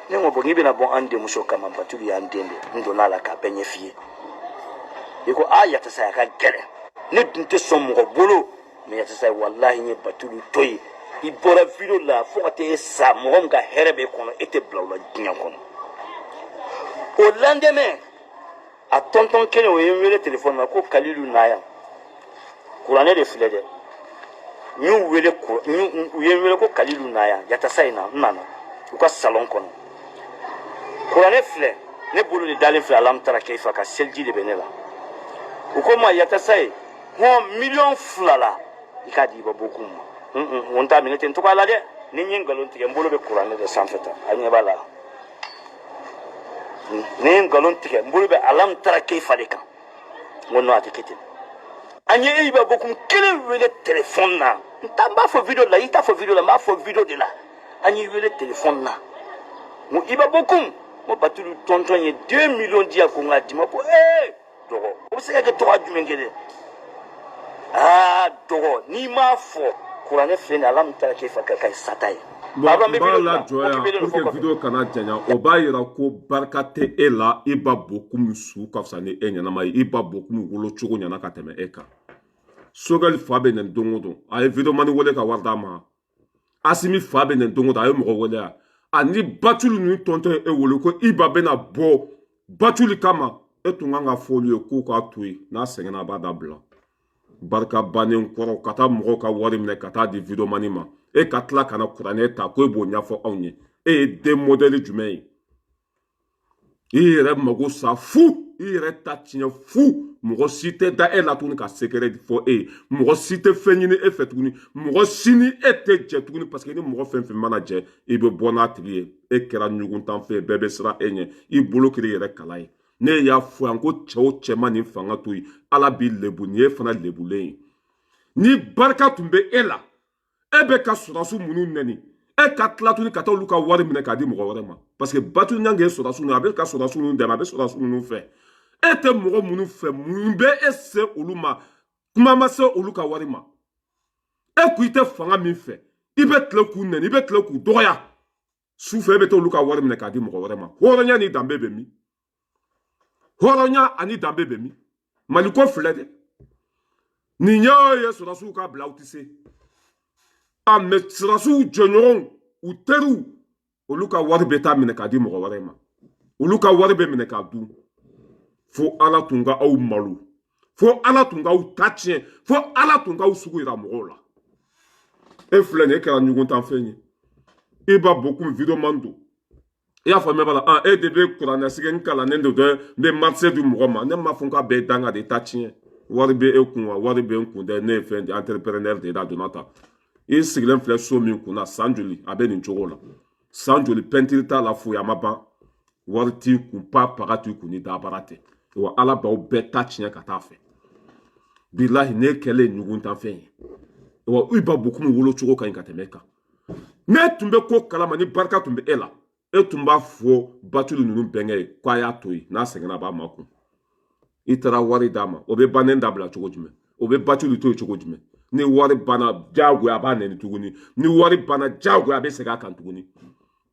Ne ko bon, n'i bɛna bɔ an denmuso kama, Batulu y'an den de, n donna a la k'a bɛɛ ɲɛf'i ye. I ko a Yatasa, a ka gɛlɛn, ne dun tɛ sɔn mɔgɔ bolo, mais Yatasa, walahi, n ye Batulu to yen. I bɔra vidéo la fo ka t'e sa, mɔgɔ min ka hɛrɛ b'e kɔnɔ, e tɛ bila o la diɲɛ kɔnɔ. O lendemain, a tɔntɔn kelen o ye n wele téléphone na ko Kalilu na yan, kuranɛ de filɛ dɛ. N y'u wele, u ye n wele ko Kalilu na yan, Yatasa in na. N nana u ka salon kɔnɔ, kuranɛ filɛ ne bolo de dalen filɛ, alamutara keifa ka seliji de bɛ ne la. U ko n ma Yatasa ye hɔn miliyɔn 2 la, i k'a di Iba Bokum ma. N t'a minɛ ten cogoya la dɛ. Ni n ye nkalon tigɛ, n bolo bɛ kuranɛ de sanfɛ tan, a ɲɛ b'a la. Ni ye nkalon tigɛ, n bolo bɛ alamutara keifa de kan. N ko non, a tɛ kɛ ten. An ye Iba Bokum kelen wele téléphone na, n ta n b'a fɔ vidéo la, i t'a fɔ vidéo la, n b'a fɔ vidéo de la. An y'i wele téléphone na, n ko Iba Bokum, n ko Batulu tɔntɔn ye 2 millions di yan ko n k'a d'i ma. Ko ee dɔgɔ, o bɛ se ka kɛ tɔgɔ jumɛn kɛ dɛ? Aa dɔgɔ, n'i m'a fɔ kuranɛ filɛ nin ye, alamutara keifa ka ka sata ye. Bon, n b'a lajɔ yan pour que vidéo kana janya. O b'a yira ko barika tɛ e la. Iba Bokum su ka fisa ni e ɲɛnama ye. Iba Bokum wolo cogo ɲɛna ka tɛmɛ e kan. Sogɛli fa bɛ nɛni don o don, a ye vidéomani wele ka wari d'a ma. Asimi fa bɛ nɛni don o don, a ye mɔgɔ wele yan. Ani Batuli ninnu tɔntɔn ye e wele ko Iba bɛna bɔ Batuli kama, e tun kan ka fɔ olu ye k'u k'a to yen, n'a sɛgɛnna a b'a dabila. Barika bannen kɔrɔ ka taa mɔgɔw ka wari minɛ ka taa di vidéomani ma, e ka tila ka na kuranɛ ta ko e b'o ɲɛfɔ anw ye. E ye den modèle jumɛn ye? I yɛrɛ mago sa fu, i yɛrɛ ta tiɲɛ fu. Mɔgɔ si tɛ da e la tuguni ka secret fɔ e ye, mɔgɔ si tɛ fɛn ɲini e fɛ tuguni, mɔgɔ si ni e tɛ jɛ tuguni, parce que ni mɔgɔ fɛn fɛn mana jɛ, i bɛ bɔ n'a tigi ye. E kɛra ɲuguntanfɛn ye, bɛɛ bɛ siran e ɲɛ, i bolo kɛra i yɛrɛ kala ye. Ne y'a fɔ yan ko cɛ o cɛ ma nin fanga to yen, Ala b'i lebu. Nin ye fana lebulen ye. Ni barika tun bɛ e la, e bɛ ka sɔrɔdasiw minnu nɛni, e ka tila tuguni ka taa olu ka wari minɛ k'a di mɔgɔ wɛrɛ ma, parce que Batuli Ɲangi ye sɔrɔdasiw ninnu, a bɛ ka sɔrɔdasiw ninnu dɛmɛ, a bɛ sɔrɔdasiw ninnu fɛ. E tɛ mɔgɔ minnu fɛ, mun bɛ e se olu ma? Kuma ma se olu ka wari ma. E ko i tɛ fanga min fɛ, i bɛ tile k'u nɛni, i bɛ tile k'u dɔgɔya, su fɛ e bɛ taa olu ka wari minɛ k'a di mɔgɔ wɛrɛ ma. Hɔrɔnya ni danbe bɛ min? Hɔrɔnya ani danbe bɛ min? Maliko filɛ dɛ. Nin ye o ye, sɔrɔdasiw ka bila, u tɛ se a mɛ. Sɔrɔdasiw jɔɲɔgɔnw, u teriw, olu ka wari bɛ taa minɛ k'a di mɔgɔ wɛrɛ ma, olu ka wari bɛ minɛ k'a dun. Fo Ala tun ka aw malo, fo Ala tun k'aw ta tiɲɛ, fo Ala tun k'aw sugu yira mɔgɔw la. E filɛ nin ye, e kɛra ɲuguntanfɛn ye. I b'a bɔ kun videoman don, i y'a faamuya b'a la. Ah, e de bɛ kuranɛsigi n kalannen don dɛ, n bɛ marché di mɔgɔ ma. Ne m'a fɔ k'a bɛɛ ye danga de ta tiɲɛ. Wari bɛ e kun wa? Wari bɛ n kun dɛ. Ne ye fɛn di, entrepreneur de ye. Da donna ta, i sigilen filɛ so min kunna, san joli a bɛ nin cogo la? San joli pɛntiri t'a la, foyi a ma ban. Wari t'i kun, pa paga t'i kun, ni dabara tɛ wa. Ala b'aw bɛɛ ta tiɲɛ ka taa fɛ. Bilahi, ne kɛlen ɲuguntanfɛn ye wa. I ba bɔ komi wolo cogo ka ɲi ka tɛmɛ e kan. Ne tun bɛ ko kalama, ni barika tun bɛ e la, e tun b'a fɔ Batuli ninnu bɛnkɛ ye k'a y'a to yen, n'a sɛgɛnna a b'a makun. I taara wari d'a ma, o bɛ bannen dabila cogo jumɛn? O bɛ Batuli to yen cogo jumɛn? Ni wari banna, diyagoya a b'a nɛni tuguni. Ni wari banna, diyagoya a bɛ segin a kan tuguni.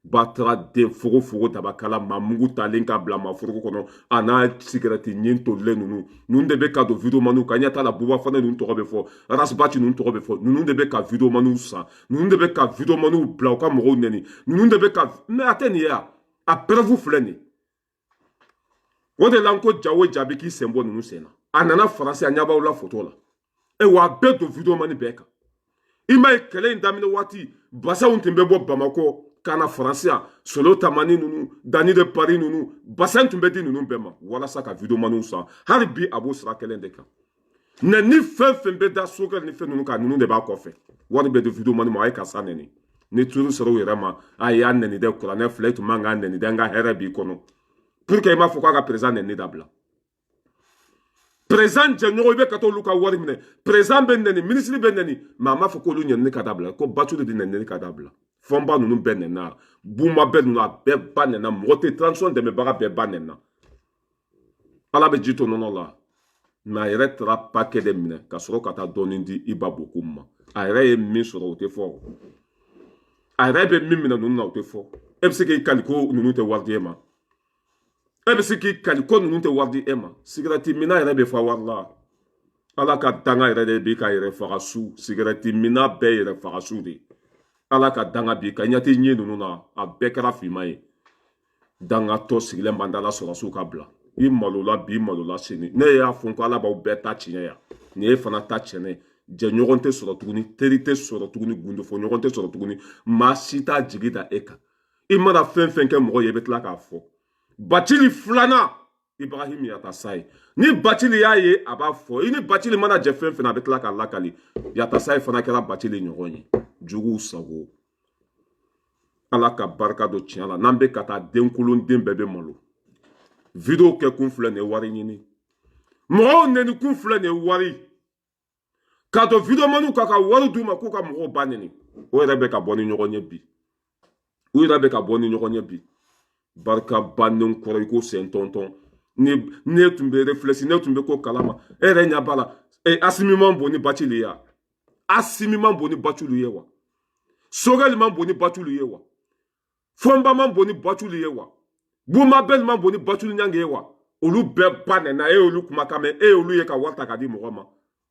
Batara den fogofogo dabakala maa mugu talen ka bila maa foroko kɔnɔ, a n'a sigɛrɛti ɲin tolilen ninnu, ninnu de bɛ ka don videomaniw kan. Ɲɛ t'a la, Buba Fana ninnu tɔgɔ bɛ fɔ, Rasibati ninnu tɔgɔ bɛ fɔ. Ninnu de bɛ ka videomaniw san, ninnu de bɛ ka videomaniw bila u ka mɔgɔw nɛni, ninnu de bɛ ka. Mais a tɛ nin ye, a preuve filɛ nin ye. O de la n ko ja o jaabi k'i sen bɔ ninnu sen na. A nana Faransi, a ɲɛ b'aw la foto la. E wa, a bɛɛ don videomani bɛɛ kan. I m'a ye, kɛlɛ in daminɛ waati, basanw tun bɛ bɔ Bamakɔ ka na Faransi yan, Solo Tamani ninnu, Dani de Paris ninnu, basan tun bɛ di ninnu bɛɛ ma walasa ka videomaniw san. Hali bi a b'o sira kelen de kan. Mɛ ni fɛn fɛn bɛ da sokɛ ni fɛn ninnu kan, ninnu de b'a kɔfɛ. Wari bɛ di videomani ma, a ye karisa nɛni. Ni turu sera u yɛrɛ ma, a y'a nɛni dɛ, kuranɛ filɛ, e tun man k'a nɛni dɛ, n ka hɛrɛ b'i kɔnɔ. Pour que i m'a fɔ k'a ka président nɛni dabila. Président jɛɲɔgɔn, i bɛ ka taa olu ka wari minɛ. Président bɛ nɛni, ministre bɛ nɛni, mais a m'a fɔ k'olu nɛni ka dabila, ko Batuli de nɛni ka dabila. Fɔnba ninnu bɛɛ nɛnna, Buma bɛɛ ninnu, a bɛɛ ba nɛnna. Mɔgɔ tɛ transition dɛmɛbaga bɛɛ ba nɛnna. Ala bɛ ji to nɔnɔ la. Mais a yɛrɛ taara paquet de minɛ ka sɔrɔ ka taa dɔɔnin di Iba Bokum ma. A yɛrɛ ye min sɔrɔ, o tɛ fɔ. A yɛrɛ bɛ min minɛ ninnu na, o tɛ fɔ. E bɛ se k'i kali ko ninnu tɛ wari di e ma? E bɛ se k'i kali ko ninnu tɛ wari di e ma? Sigɛrɛti minna yɛrɛ bɛ fa wari la. Ala ka danga yɛrɛ de b'i ka yɛrɛ faga su. Sigɛrɛti minna bɛɛ yɛrɛ faga su de. Ala ka danga b'i ka ɲɛ tɛ ɲɛ ninnu na, a bɛɛ kɛra finman ye. Dangatɔ sigilen b'an da la, sɔrɔsiw ka bila. I malola bi, malola sini. Ne y'a fɔ ko Ala b'aw bɛɛ ta tiɲɛ yan. Nin ye fana ta tiɲɛ. Jɛɲɔgɔn tɛ sɔrɔ tuguni, teri tɛ sɔrɔ tuguni, gundofɔɲɔgɔn tɛ sɔrɔ tuguni. Maa si t'a jigi da e kan. I mana fɛn fɛn kɛ mɔgɔ ye, i bɛ tila k'a fɔ. Bacili filanan, Ibrahim Yatasaye, ni Bacili y'a ye, a b'a fɔ. I ni Bacili mana jɛ fɛn fɛn na, a bɛ tila k'a lakali. Yatasaye fana kɛra Bacili ɲɔgɔn ye. Juguw sago. Ala ka barika don tiɲɛ la. N'an bɛ ka taa, den kolon den bɛɛ bɛ malo. Video kɛ kun filɛ nin ye, wari ɲini. Mɔgɔw nɛni kun filɛ nin ye, wari. K'a to videomaniw kan ka wari d'u ma k'u ka mɔgɔw ba nɛni. O yɛrɛ bɛ ka bɔ ni ɲɔgɔn ye bi. U yɛrɛ bɛ ka bɔ ni ɲɔgɔn ye bi. Barika bannen kɔrɔ i ko sen tɔntɔn. Ni ne tun bɛ réfléchi, ne tun bɛ ko kalama. E yɛrɛ ɲɛ b'a la. E Asimi man bon ni Bacili ye wa? Asimi man bon ni Bacili ye wa? Sogɛli man bon ni Bacili ye wa? Fɔnba man bon ni Bacili ye wa? Buma Bɛli man bon ni Bacili Ɲangi ye wa? Olu bɛɛ ba nɛna. E y'olu kumakan mɛn, e y'olu ye ka wari ta k'a di mɔgɔ ma.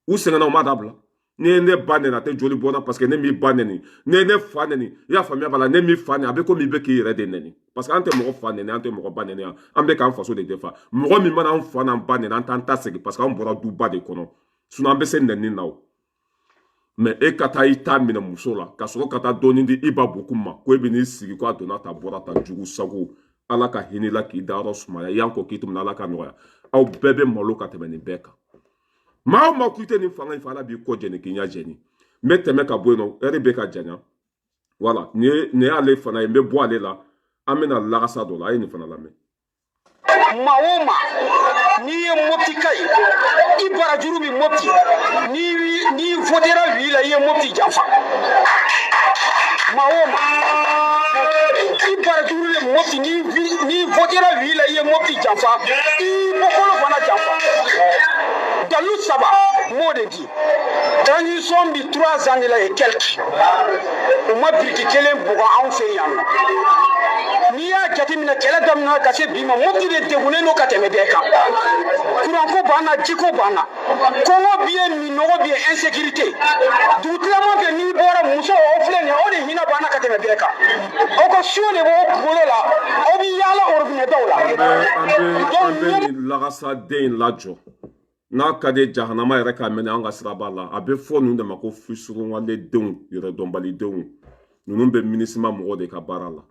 U sɛgɛnna, u ma dabila. Ni ye ne ba nɛni, a tɛ joli bɔ n na, parce que ne m'i ba nɛni. Ni ye ne fa nɛni, i y'a faamuya b'a la, ne m'i fa nɛni, a bɛ komi i bɛ k'i yɛrɛ de nɛni. Parce que an tɛ mɔgɔ fa nɛni, an tɛ mɔgɔ ba nɛni yan. An bɛ k'an faso de defa. Mɔgɔ min mana an fa n'an ba nɛni, an t'an ta segin, parce que an bɔra duba de kɔnɔ. Sinon an bɛ se nɛni na o. Mais e ka taa i ta minɛ muso la, ka sɔrɔ ka taa dɔɔnin di Iba Bokum ma, ko e bɛ n'i sigi ko a donna ta bɔra ta, jugu sago. Ala ka hinɛ la k'i dayɔrɔ sumaya, yan ko k'i tɛmɛna, Ala ka nɔgɔya. Aw bɛɛ bɛ malo ka tɛmɛ nin bɛɛ kan. Maa o maa k'i tɛ nin fanga in fɛ, Ala b'i kɔ jɛni k'i ɲɛ jɛni. N bɛ tɛmɛ ka bɔ yen nɔ, ɛri bɛ ka janya. Voilà, nin y'ale fana ye, n bɛ bɔ ale la, an bɛna lagasa dɔ la, a ye nin fana lamɛn. Maa o maa n'i ye Mopti ka ye, i barajuru bɛ Mopti, n'i votera oui la, i ye Mopti janfa. Maa o maa i barajuru bɛ Mopti, n'i votera oui la, i ye Mopti janfa, i bɔkolo fana janfa. Dalu saba n b'o de di. Transition bi 3 ans de la et quelque, u ma biriki kelen bugɔ anw fɛ yan nɔ. N'i y'a jateminɛ, kɛlɛ daminɛna ka se bi ma, Mopti de degunnen don ka tɛmɛ bɛɛ kan. Kuranko b'an na, jiko b'an na, kɔngɔ bi yen, minɔgɔ bi yen, insécurité. Dugutilama fɛ n'i bɔra, muso o filɛ nin ye, o de hinɛ b'an na ka tɛmɛ bɛɛ kan. Aw ka so de b'o kunkolo la, aw bɛ yaala orobinɛ daw la. An bɛ nin lagasa den in lajɔ n'a ka di jahanama yɛrɛ k'a mɛnɛ an ka siraba la. A bɛ fɔ ninnu de ma ko fisurunwaledenw, yɛrɛdɔnbalidenw. Ninnu bɛ minisima mɔgɔw de ka baara la.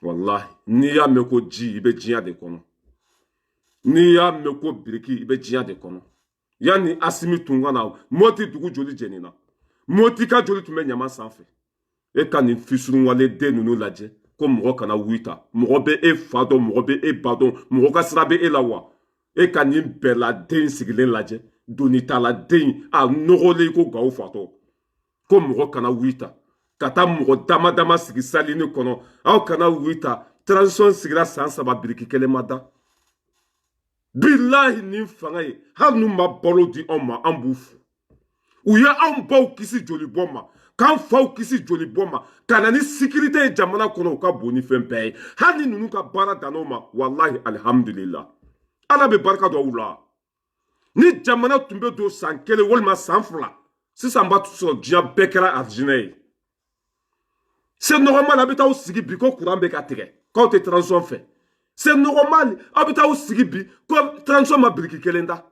Walahi, n'i y'a mɛn ko ji, i bɛ diɲɛ de kɔnɔ. N'i y'a mɛn ko biriki, i bɛ diɲɛ de kɔnɔ. Yanni Asimi tun ka na, Moti dugu joli jenina, Moti ka joli tun bɛ ɲama sanfɛ. E ka nin fisurunwaleden ninnu lajɛ ko mɔgɔ kana wuli ta. Mɔgɔ bɛ e fa dɔn, mɔgɔ bɛ e ba dɔn, mɔgɔ ka sira bɛ e la wa? E ka nin bɛɛladen sigilen lajɛ, donitaladen a nɔgɔlen ko gawo fatɔ, ko mɔgɔ kana wuli ta ka taa mɔgɔ dama dama sigi salini kɔnɔ. Aw kana wuli ta. Transition sigira san 3, biriki kelen ma da. Bilahi, nin fanga ye, hali n'u ma balo di anw ma, an b'u fo. U ye anw baw kisi jolibɔ ma, k'an faw kisi jolibɔ ma, ka na ni sécurité ye jamana kɔnɔ. U ka bon ni fɛn bɛɛ ye. Hali ni ninnu ka baara dann'o ma, walahi, alihamudulila, Ala bɛ barika don aw la. Ni jamana tun bɛ don san 1 walima san 2, sisan b'a sɔrɔ diɲɛ bɛɛ kɛra arijinɛ ye. C'est normal, a bɛ taa aw sigi bi ko courant bɛ ka tigɛ, k'aw tɛ transition fɛ. C'est normal, aw bɛ taa aw sigi bi ko transition ma biriki kelen da.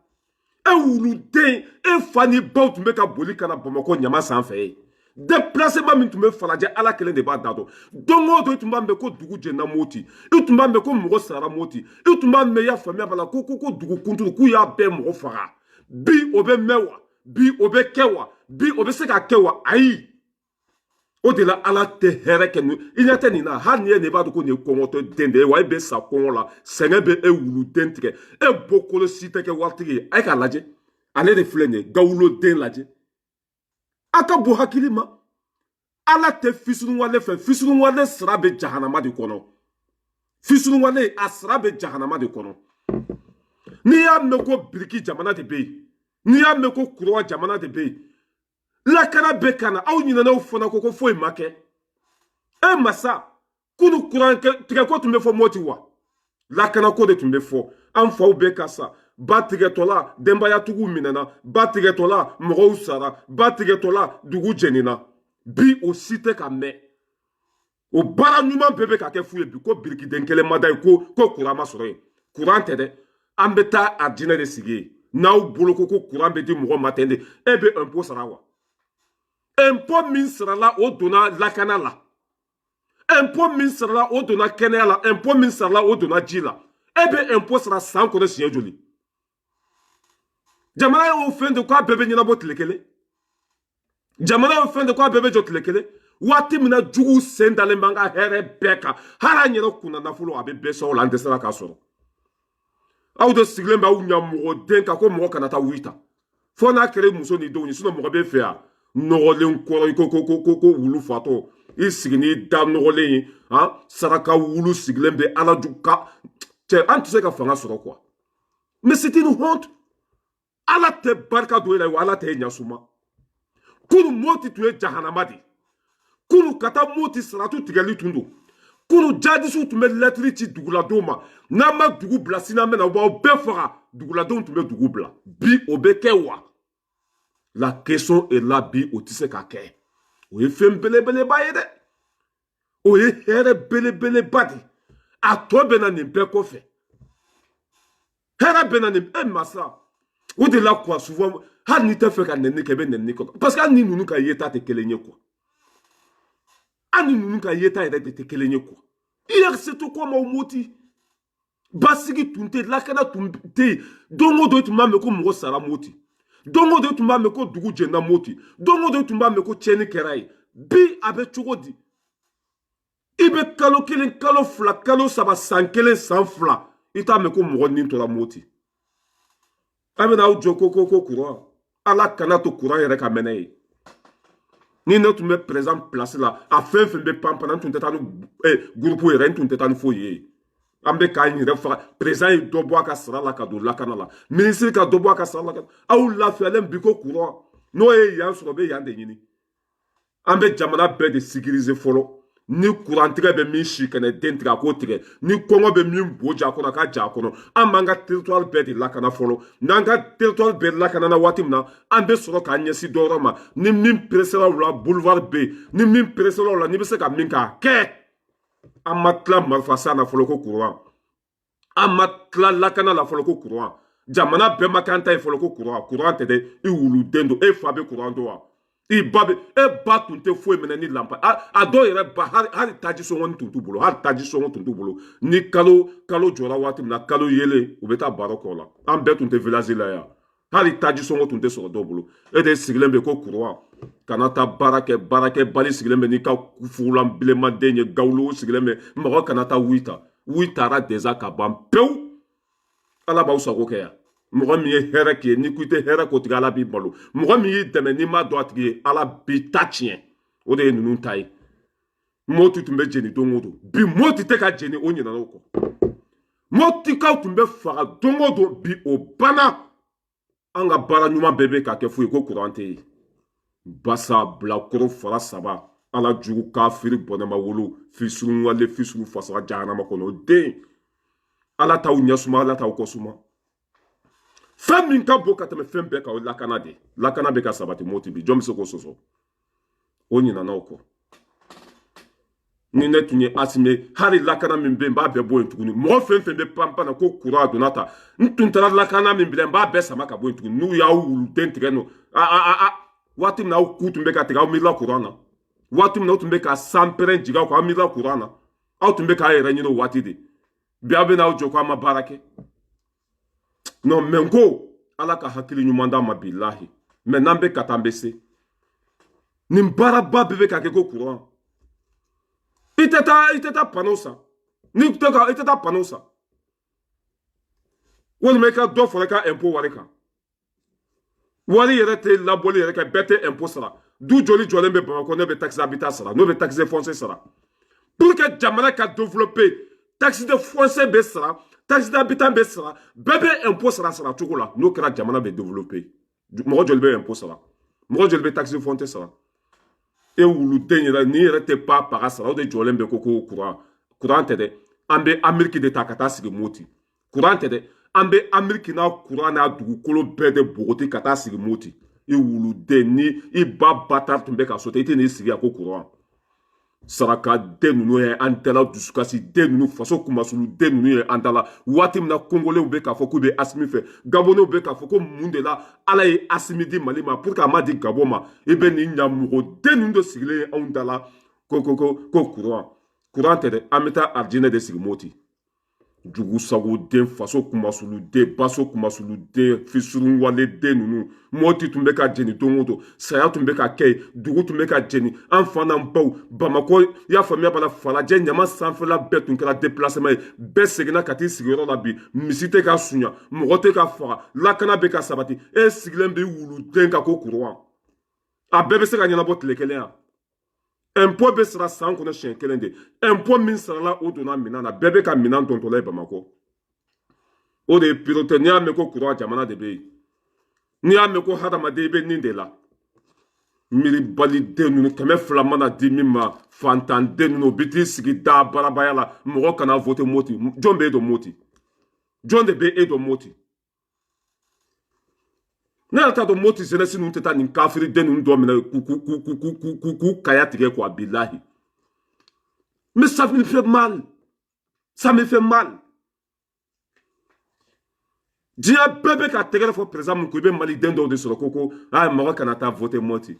E wuluden, e fa ni baw tun bɛ ka boli ka na Bamakɔ ɲama sanfɛ ye. Déplacement min tun bɛ Falajɛ, Ala kelen de b'a da dɔn. Don o don i tun b'a mɛn ko dugu jenina Moti, i tun b'a mɛn ko mɔgɔ sara Moti, i tun b'a mɛn, i y'a faamuya b'a la, ko ko ko dugu kunturu k'u y'a bɛɛ mɔgɔ faga. Bi o bɛ mɛn wa? Bi o bɛ kɛ wa? Bi o bɛ se ka kɛ wa? Ayi. O de la Ala tɛ hɛrɛ kɛ nin. I ɲɛ tɛ nin na, hali n'i ye nin, i b'a dɔn ko nin ye kɔngɔtɔ den de ye wa. E bɛ sa kɔngɔ la, sɛgɛn bɛ e wuluden tigɛ, e bɔkolo si tɛ kɛ waritigi ye. A ye k'a lajɛ, ale de filɛ nin ye, gawuloden lajɛ. A ka bon hakili ma. Ala tɛ fisurunwale fɛ. Fisurunwale sira bɛ jahanama de kɔnɔ. Fisurunwale a sira bɛ jahanama de kɔnɔ. N'i y'a mɛn ko biriki, jamana de bɛ yen. N'i y'a mɛn ko kuruwa, jamana de bɛ yen. Lakana bɛ ka na, aw ɲinɛn'aw fana ko ko foyi ma kɛ. E masa, kunu kuran tigɛko tun bɛ fɔ Moti wa? Lakanako de tun bɛ fɔ. An faw bɛ ka sa, ba tigɛtɔla denbayatigiw minɛna, ba tigɛtɔla mɔgɔw sara, ba tigɛtɔla dugu jenina. Bi o si tɛ ka mɛn. O baara ɲuman bɛɛ bɛ ka kɛ fu ye bi, ko birikiden kelen ma da yen, ko ko kuran ma sɔrɔ yen. Kuran tɛ dɛ, an bɛ taa a jinɛ de sigi yen. N'aw bolo ko ko kuran bɛ di mɔgɔ ma ten de, e bɛ impôt sara wa? Impôt min sarala, o donna lakana la. Impôt min sarala, o donna kɛnɛya la. Impôt min sarala, o donna ji la. E bɛ impôt sara san kɔnɔ siɲɛ joli? Jamana y'o fɛn de k'a bɛɛ bɛ ɲɛnabɔ tile kelen. Jamana y'o fɛn de k'a bɛɛ bɛ jɔ tile kelen. Waati min na juguw sen dalen b'an ka hɛrɛ bɛɛ kan, hali an yɛrɛ kunna nafolo a bɛ bɛɛ sɔrɔ la, an dɛsɛra k'a sɔrɔ. Aw de sigilen bɛ aw ɲamɔgɔden kan ko mɔgɔ kana taa wuli ta, fo n'a kɛra i muso ni denw ye, sinɔn mɔgɔ bɛ fɛ yan nɔgɔlen kɔrɔ i ko ko ko ko ko wulu fatɔ, i sigi n'i da nɔgɔlen ye, han, saraka wulu sigilen bɛ Ala ju ka cɛ, an tɛ se ka fanga sɔrɔ quoi. Mais c'est une honte. Ala tɛ barika don e la wa, Ala tɛ e ɲasuma. Kunu Moti tun ye jahanama de ye. Kunu ka taa Moti saratu tigɛli tun don. Kunu jadisiw tun bɛ lɛtiri ci duguladenw ma, n'an ma dugu bila sini an bɛ na, u b'aw bɛɛ faga. Duguladenw tun bɛ dugu bila. Bi o bɛ kɛ wa? La question est là. Bi o tɛ se ka kɛ. O ye fɛn belebeleba ye dɛ, o ye hɛrɛ belebeleba de. A tɔ bɛ na nin bɛɛ kɔfɛ, hɛrɛ bɛ na nin e masa. O de la quoi, souvent hali n'i tɛ fɛ ka nɛni kɛ, i bɛ nɛni kɛ, parce que hali ni ninnu ka yeta tɛ kelen ye quoi, hali ni ninnu ka yeta yɛrɛ de tɛ kelen ye quoi. Hier, c'était comment au Moti? Basigi tun tɛ, lakana tun tɛ yen. Don o don i tun b'a mɛn ko mɔgɔ sara Moti. Don o don i tun b'a mɛn ko dugu jenina Moti. Don o don i tun b'a mɛn ko tiɲɛni kɛra yen. Bi a bɛ cogo di? I bɛ kalo 1, kalo 2, kalo 3, san 1, san 2, i t'a mɛn ko mɔgɔ nin tora Moti. A bɛna aw jɔ ko courant. Ala kana to courant yɛrɛ ka mɛnɛ ye. Ni ne tun bɛ président place la, a fɛn fɛn bɛ panpan na, n tun tɛ taa ni groupe yɛrɛ, n tun tɛ taa ni foyi ye. An bɛ k'an yɛrɛ faga. Président ye dɔ bɔ a ka sara la ka don lakana la, ministre ka dɔ bɔ a ka sara la. Aw lafiyalen bi ko courant, n'o ye yan sɔrɔ, bɛ yan de ɲini. An bɛ jamana bɛɛ de sécuriser fɔlɔ. Ni kurantigɛ bɛ min si kɛnɛ den tigɛ, a k'o tigɛ. Ni kɔngɔ bɛ min bo ja kɔnɔ, a ka ja kɔnɔ. An b'an ka territoire bɛɛ de lakana fɔlɔ. N'an ka territoire bɛɛ lakanana waati min na, an bɛ sɔrɔ k'an ɲɛsin dɔ wɛrɛ ma. Ni min presséra o la, boulevard bɛ yen. Ni min presséra o la, n'i bɛ se ka min kɛ, a kɛ. An ma tila marifa san na fɔlɔ ko courant. An ma tila lakana la fɔlɔ ko courant. Jamana bɛɛ ma k'an ta ye fɔlɔ ko courant. Courant tɛ dɛ, i wuluden don. E fa bɛ courant dɔn wa? I ba bɛ, e ba tun tɛ foyi minɛ ni lanpa. A dɔw yɛrɛ ba, hali taji sɔngɔ tun t'u bolo, hali taji sɔngɔ tun t'u bolo. Ni kalo jɔra waati min na, kalo yelen, u bɛ taa baro kɛ o la. An bɛɛ tun tɛ village la yan, hali taji sɔngɔ tun tɛ sɔrɔ dɔw bolo. E de sigilen bɛ ko courant, kana taa baara kɛ. Baarakɛbali sigilen bɛ n'i ka fugulan bilenmaden ye. Gawulo sigilen bɛ, mɔgɔ kana taa oui ta. Oui taara déjà ka ban pewu. Ala b'aw sago kɛ yan. Mɔgɔ min ye hɛrɛ k'i ye, n'i ko i tɛ hɛrɛ k'o tigi, Ala b'i balo. Mɔgɔ min y'i dɛmɛ, n'i m'a dɔn a tigi ye, Ala b'i ta tiɲɛ. O de ye ninnu ta ye. Moti tun bɛ jeni don o don, bi Moti tɛ ka jeni, o ɲinɛna o kɔ. Motikaw tun bɛ faga don o don, bi o banna. An ka baara ɲuman bɛɛ bɛ ka kɛ foyi ko kuran tɛ yen. Basa bilakoro fara saba, Ala jugu kafiri bɔnɛma wolo fisurunwale fisuru fasara jahanama kɔnɔ. O den, Ala t'aw ɲɛsuma, Ala t'aw kɔsuma. Fɛn min ka bon ka tɛmɛ fɛn bɛɛ kan, o ye lakana de. Lakana bɛ ka sabati Moti bi, jɔn bɛ se k'o sɔsɔ? O ɲinɛna o kɔ. Ni ne tun ye Asimi ye, hali lakana min bɛ yen, n b'a bɛɛ bɔ yen tuguni. Mɔgɔ fɛn fɛn bɛ panpan na ko courant donna ta, n tun taara lakana min bila, n b'a bɛɛ sama ka bɔ yen tuguni. N'u y'aw wuluden tigɛ nɔ, a waati min na aw ku tun bɛ ka tigɛ, aw miirila courant na. Waati min na aw tun bɛ ka sanpɛrɛn jigin aw kan, aw miirila courant na. Aw tun bɛ k'a yɛrɛ ɲini o waati de. Bi aw bɛ n'aw jɔ ko aw ma baara kɛ. Non, mais n ko Ala ka hakili ɲuman d'an ma, bilahi. Mais n'an bɛ ka taa, an bɛ se. Nin baaraba bɛɛ bɛ ka kɛ ko courant. I tɛ taa panneau san. Ni tɛ ka, i tɛ taa panneau san, walima i ka dɔ fara i ka impôt wari kan. Wari yɛrɛ tɛ labɔli yɛrɛ kɛ, bɛɛ tɛ impôt sara. Du joli jɔlen bɛ Bamakɔ n'o bɛ taxe habitat sara, n'o bɛ taxe foncier sara? Pour que jamana ka développer, taxe de foncier bɛ sara, taxe d'habitat bɛ sara, bɛɛ bɛ impôt sara sara cogo la. N'o kɛra, jamana bɛ développer. Mɔgɔ joli bɛ impôt sara? Mɔgɔ joli bɛ taxe foncier sara? E wuluden yɛrɛ, n'i yɛrɛ tɛ pa paga sara, o de jɔlen bɛ ko courant. Courant tɛ dɛ, an bɛ Amérique de ta ka taa sigi Moti. Courant tɛ dɛ, an bɛ Amérique n'a courant n'a dugukolo bɛɛ de bogoti ka taa sigi Moti. I wuluden, ni i ba ba tun bɛ ka so, i tɛ n'i sigi yan ko courant. Sarakaden ninnu ye an dala, dusukasi den ninnu, faso kumasulu den ninnu ye an dala. Waati min na Kongolɛw bɛ k'a fɔ k'u bɛ Asimi fɛ, Gabonɛw bɛ k'a fɔ ko mun de la Ala ye Asimi di Mali ma, pour que a ma di Gabon ma, i bɛ nin ɲamɔgɔ den ninnu de sigilen ye anw da la ko courant. Courant tɛ dɛ, an bɛ taa arijinɛ de sigi Moti. Jugusago den, faso kumasulu den, baso kumasulu den, fisurunwale den ninnu. Mɔti tun bɛ ka jeni don o don, saya tun bɛ ka kɛ yen, dugu tun bɛ ka jeni. An fa n'an baw Bamakɔ, i y'a faamuya b'a la, Falajɛ ɲama sanfɛla bɛɛ tun kɛra déplacement ye, bɛɛ seginna ka t'i sigiyɔrɔ la. Bi misi tɛ ka sunya, mɔgɔ tɛ ka faga, lakana bɛ ka sabati. E sigilen bɛ wuluden kan ko courant. A bɛɛ bɛ se ka ɲɛnabɔ tile kelen yan. Impôt bɛ sara san kɔnɔ siɲɛ kelen de. Impôt min sarala, o donna minɛn na, bɛɛ bɛ ka minɛn dɔntɔla ye Bamakɔ. O de ye priorité. N'i y'a mɛn ko courant, jamana de bɛ yen. N'i y'a mɛn ko hadamaden, i bɛ nin de la. Miiribaliden ninnu, 200 mana di min ma, fantanden ninnu, u bɛ t'i sigi da barabaya la. Mɔgɔ kana voter Moti. Jɔn b'e dɔn Moti? Jɔn de bɛ e dɔn Moti? Ne yɛrɛ t'a dɔn. Moti jeunesse ninnu tɛ taa nin kafiriden ninnu dɔ minɛ k'u kaya tigɛ quoi, bilahi. Mais ça me fait mal, ça me fait mal. Diɲɛ bɛɛ bɛ ka tɛgɛrɛ fɔ président min ko, i bɛ maliden dɔw de sɔrɔ ko aa, mɔgɔ kana taa voter Moti.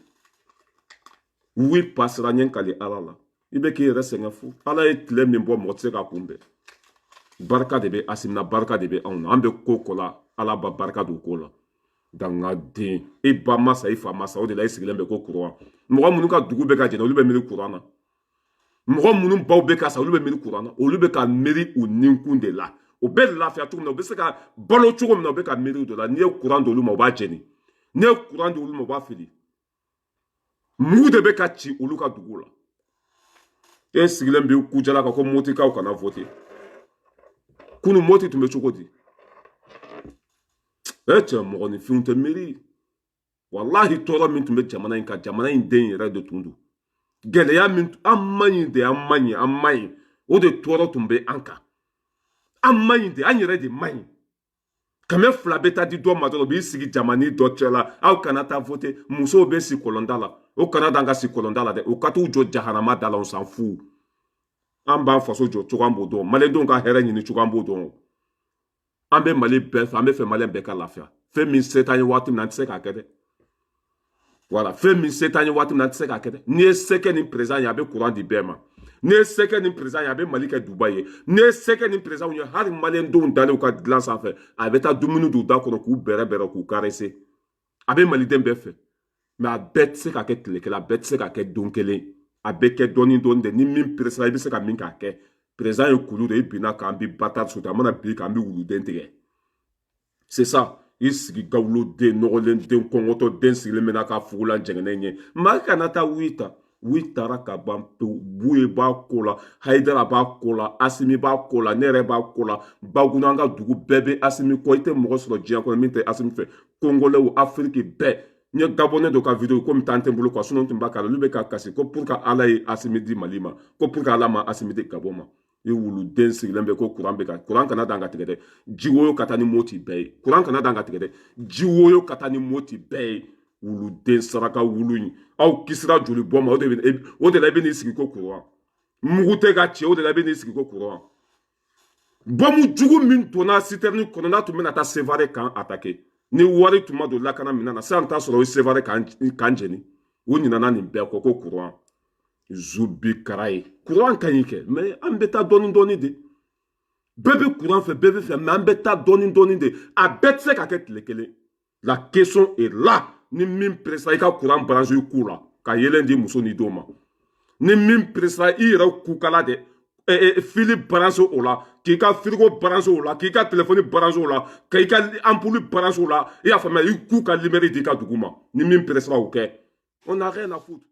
Oui passera, n ye n kali Ala la. I bɛ k'i yɛrɛ sɛgɛn fu. Ala ye tile min bɔ, mɔgɔ tɛ se k'a kunbɛn. Barika de bɛ Asimi na, barika de bɛ anw na. An bɛ ko ko la, Ala ba barika don ko la. Dangaden, e ba ma sa, i fa ma sa, o de la i sigilen bɛ ko kuran. Mɔgɔ minnu ka dugu bɛ ka jɛni, olu bɛ miiri kuran na. Mɔgɔ minnu baw bɛ ka sa, olu bɛ miiri kuran na. Olu bɛ ka miiri u ninkun de la. U bɛ lafiya cogo min na, u bɛ se ka balo cogo min na, u bɛ ka miiri o de la. N'i ye kuran d'olu ma, u b'a jɛni. N'i ye kuran di olu ma, u b'a fili. Mugu de bɛ ka ci olu ka dugu la. E sigilen bɛ kujala kan ko Motikaw kana voter. Kunu Moti tun bɛ cogo di? E cɛ, mɔgɔninfinw tɛ miiri. Walahi, tɔɔrɔ min tun bɛ jamana in kan, jamana in den yɛrɛ de tun don. Gɛlɛya min, an man ɲi de, an man ɲi, an man ɲi. O de tɔɔrɔ tun bɛ an kan. An man ɲi de, an yɛrɛ de man ɲi. 200 bɛ taa di dɔ ma dɔrɔn, u b'i sigi jamani dɔ cɛ la. Aw kana taa voter. Musow bɛ si kɔlɔnda la, o kana dan ka si kɔlɔnda la dɛ, o ka t'u jɔ jahanama da la, o san fu. An b'an faso jɔ cogo, an b'o dɔn. Maliyɛndenw ka hɛrɛ ɲini cogo, an b'o dɔn. An bɛ Mali bɛɛ fɛ, an bɛ fɛ Maliyɛn bɛɛ ka lafiya. Fɛn min se t'an ye waati min na, an tɛ se k'a kɛ dɛ. Voilà, fɛn min se t'an ye waati min na, an tɛ se k'a kɛ dɛ. N'i ye se kɛ nin président ye, a bɛ courant di bɛɛ ma. N'i ye se kɛ nin président ye, a bɛ Mali kɛ Dubaï ye. N'i ye se kɛ nin président ye, hali maliyɛndenw dalen u ka dilan sanfɛ, a bɛ taa dumuni d'u da kɔnɔ k'u bɛrɛ bɛrɛ, k'u caresser. A bɛ maliden bɛɛ fɛ, mais a bɛɛ tɛ se ka kɛ tile kelen, a bɛɛ tɛ se ka kɛ don kelen, a bɛ kɛ dɔɔni dɔɔni de. Ni min peresera, i bɛ se ka min k'a kɛ. Président ye kulu de, i binna k'an bi bata sote, a mana bin k'an bi wuluden tigɛ. C'est ça. I sigi gawuloden nɔgɔlen den kɔngɔtɔ den sigilen bɛ n'a ka fugulan jɛngɛnɛ ye. Maa kana taa wi ta, wi taara ka ban pewu. Buye b'a ko la, Hayidara b'a ko la, Asimi b'a ko la, ne yɛrɛ b'a ko la. Baguna, an ka dugu bɛɛ bɛ Asimi kɔ. I tɛ mɔgɔ sɔrɔ diɲɛ kɔnɔ min tɛ Asimi fɛ. Kongolɛw, Afiriki bɛɛ. N ye Gabɔnɛ dɔ ka vidéo komi temps tɛ n bolo quoi, sinon tun b'a k'a la. Olu bɛ ka kasi ko pour que Ala ye Asimi di Mali ma, ko pour que Ala ma Asimi di Gabɔn ma. I wuluden sigilen bɛ ko kuran bɛ ka, kuran kana dan ka tigɛ dɛ, ji woyo ka taa ni Moti bɛɛ ye. Kuran kana dan ka tigɛ dɛ, ji woyo ka taa ni Moti bɛɛ ye. Wuluden saraka wulu in, aw kisira joli bɔ ma? O de bɛ, o de la i bɛ n'i sigi ko kuran mugu tɛ ka ci. O de la i bɛ n'i sigi ko kuran bɔmu jugu min donna citerne kɔnɔ, n'a tun bɛna taa Sevare kan attaquer, ni wari tun ma don lakana minɛn na sisan, t'a sɔrɔ o ye Sevare kan jeni. U ɲinana nin bɛɛ kɔ ko kuran zubi kara ye. Kuran ka ɲi kɛ, mais an bɛ taa dɔɔni dɔɔni de. Bɛɛ bɛ kuran fɛ, bɛɛ bɛ fɛ, mais an bɛ taa dɔɔni dɔɔni de. A bɛɛ tɛ se ka kɛ tile kelen. La question est là. Ni min presera, i ka kuran branche i ku la ka yelen di muso ni denw ma. Ni min presera, i yɛrɛ kukala dɛ, fili branche o la, k'i ka frigo branche o la, k'i ka téléphone branche o la, k'i ka ampoule branche o la. I y'a faamuya? I k'u ka lumière di i ka dugu ma. Ni min presera, o kɛ. On n'a rien à foutre.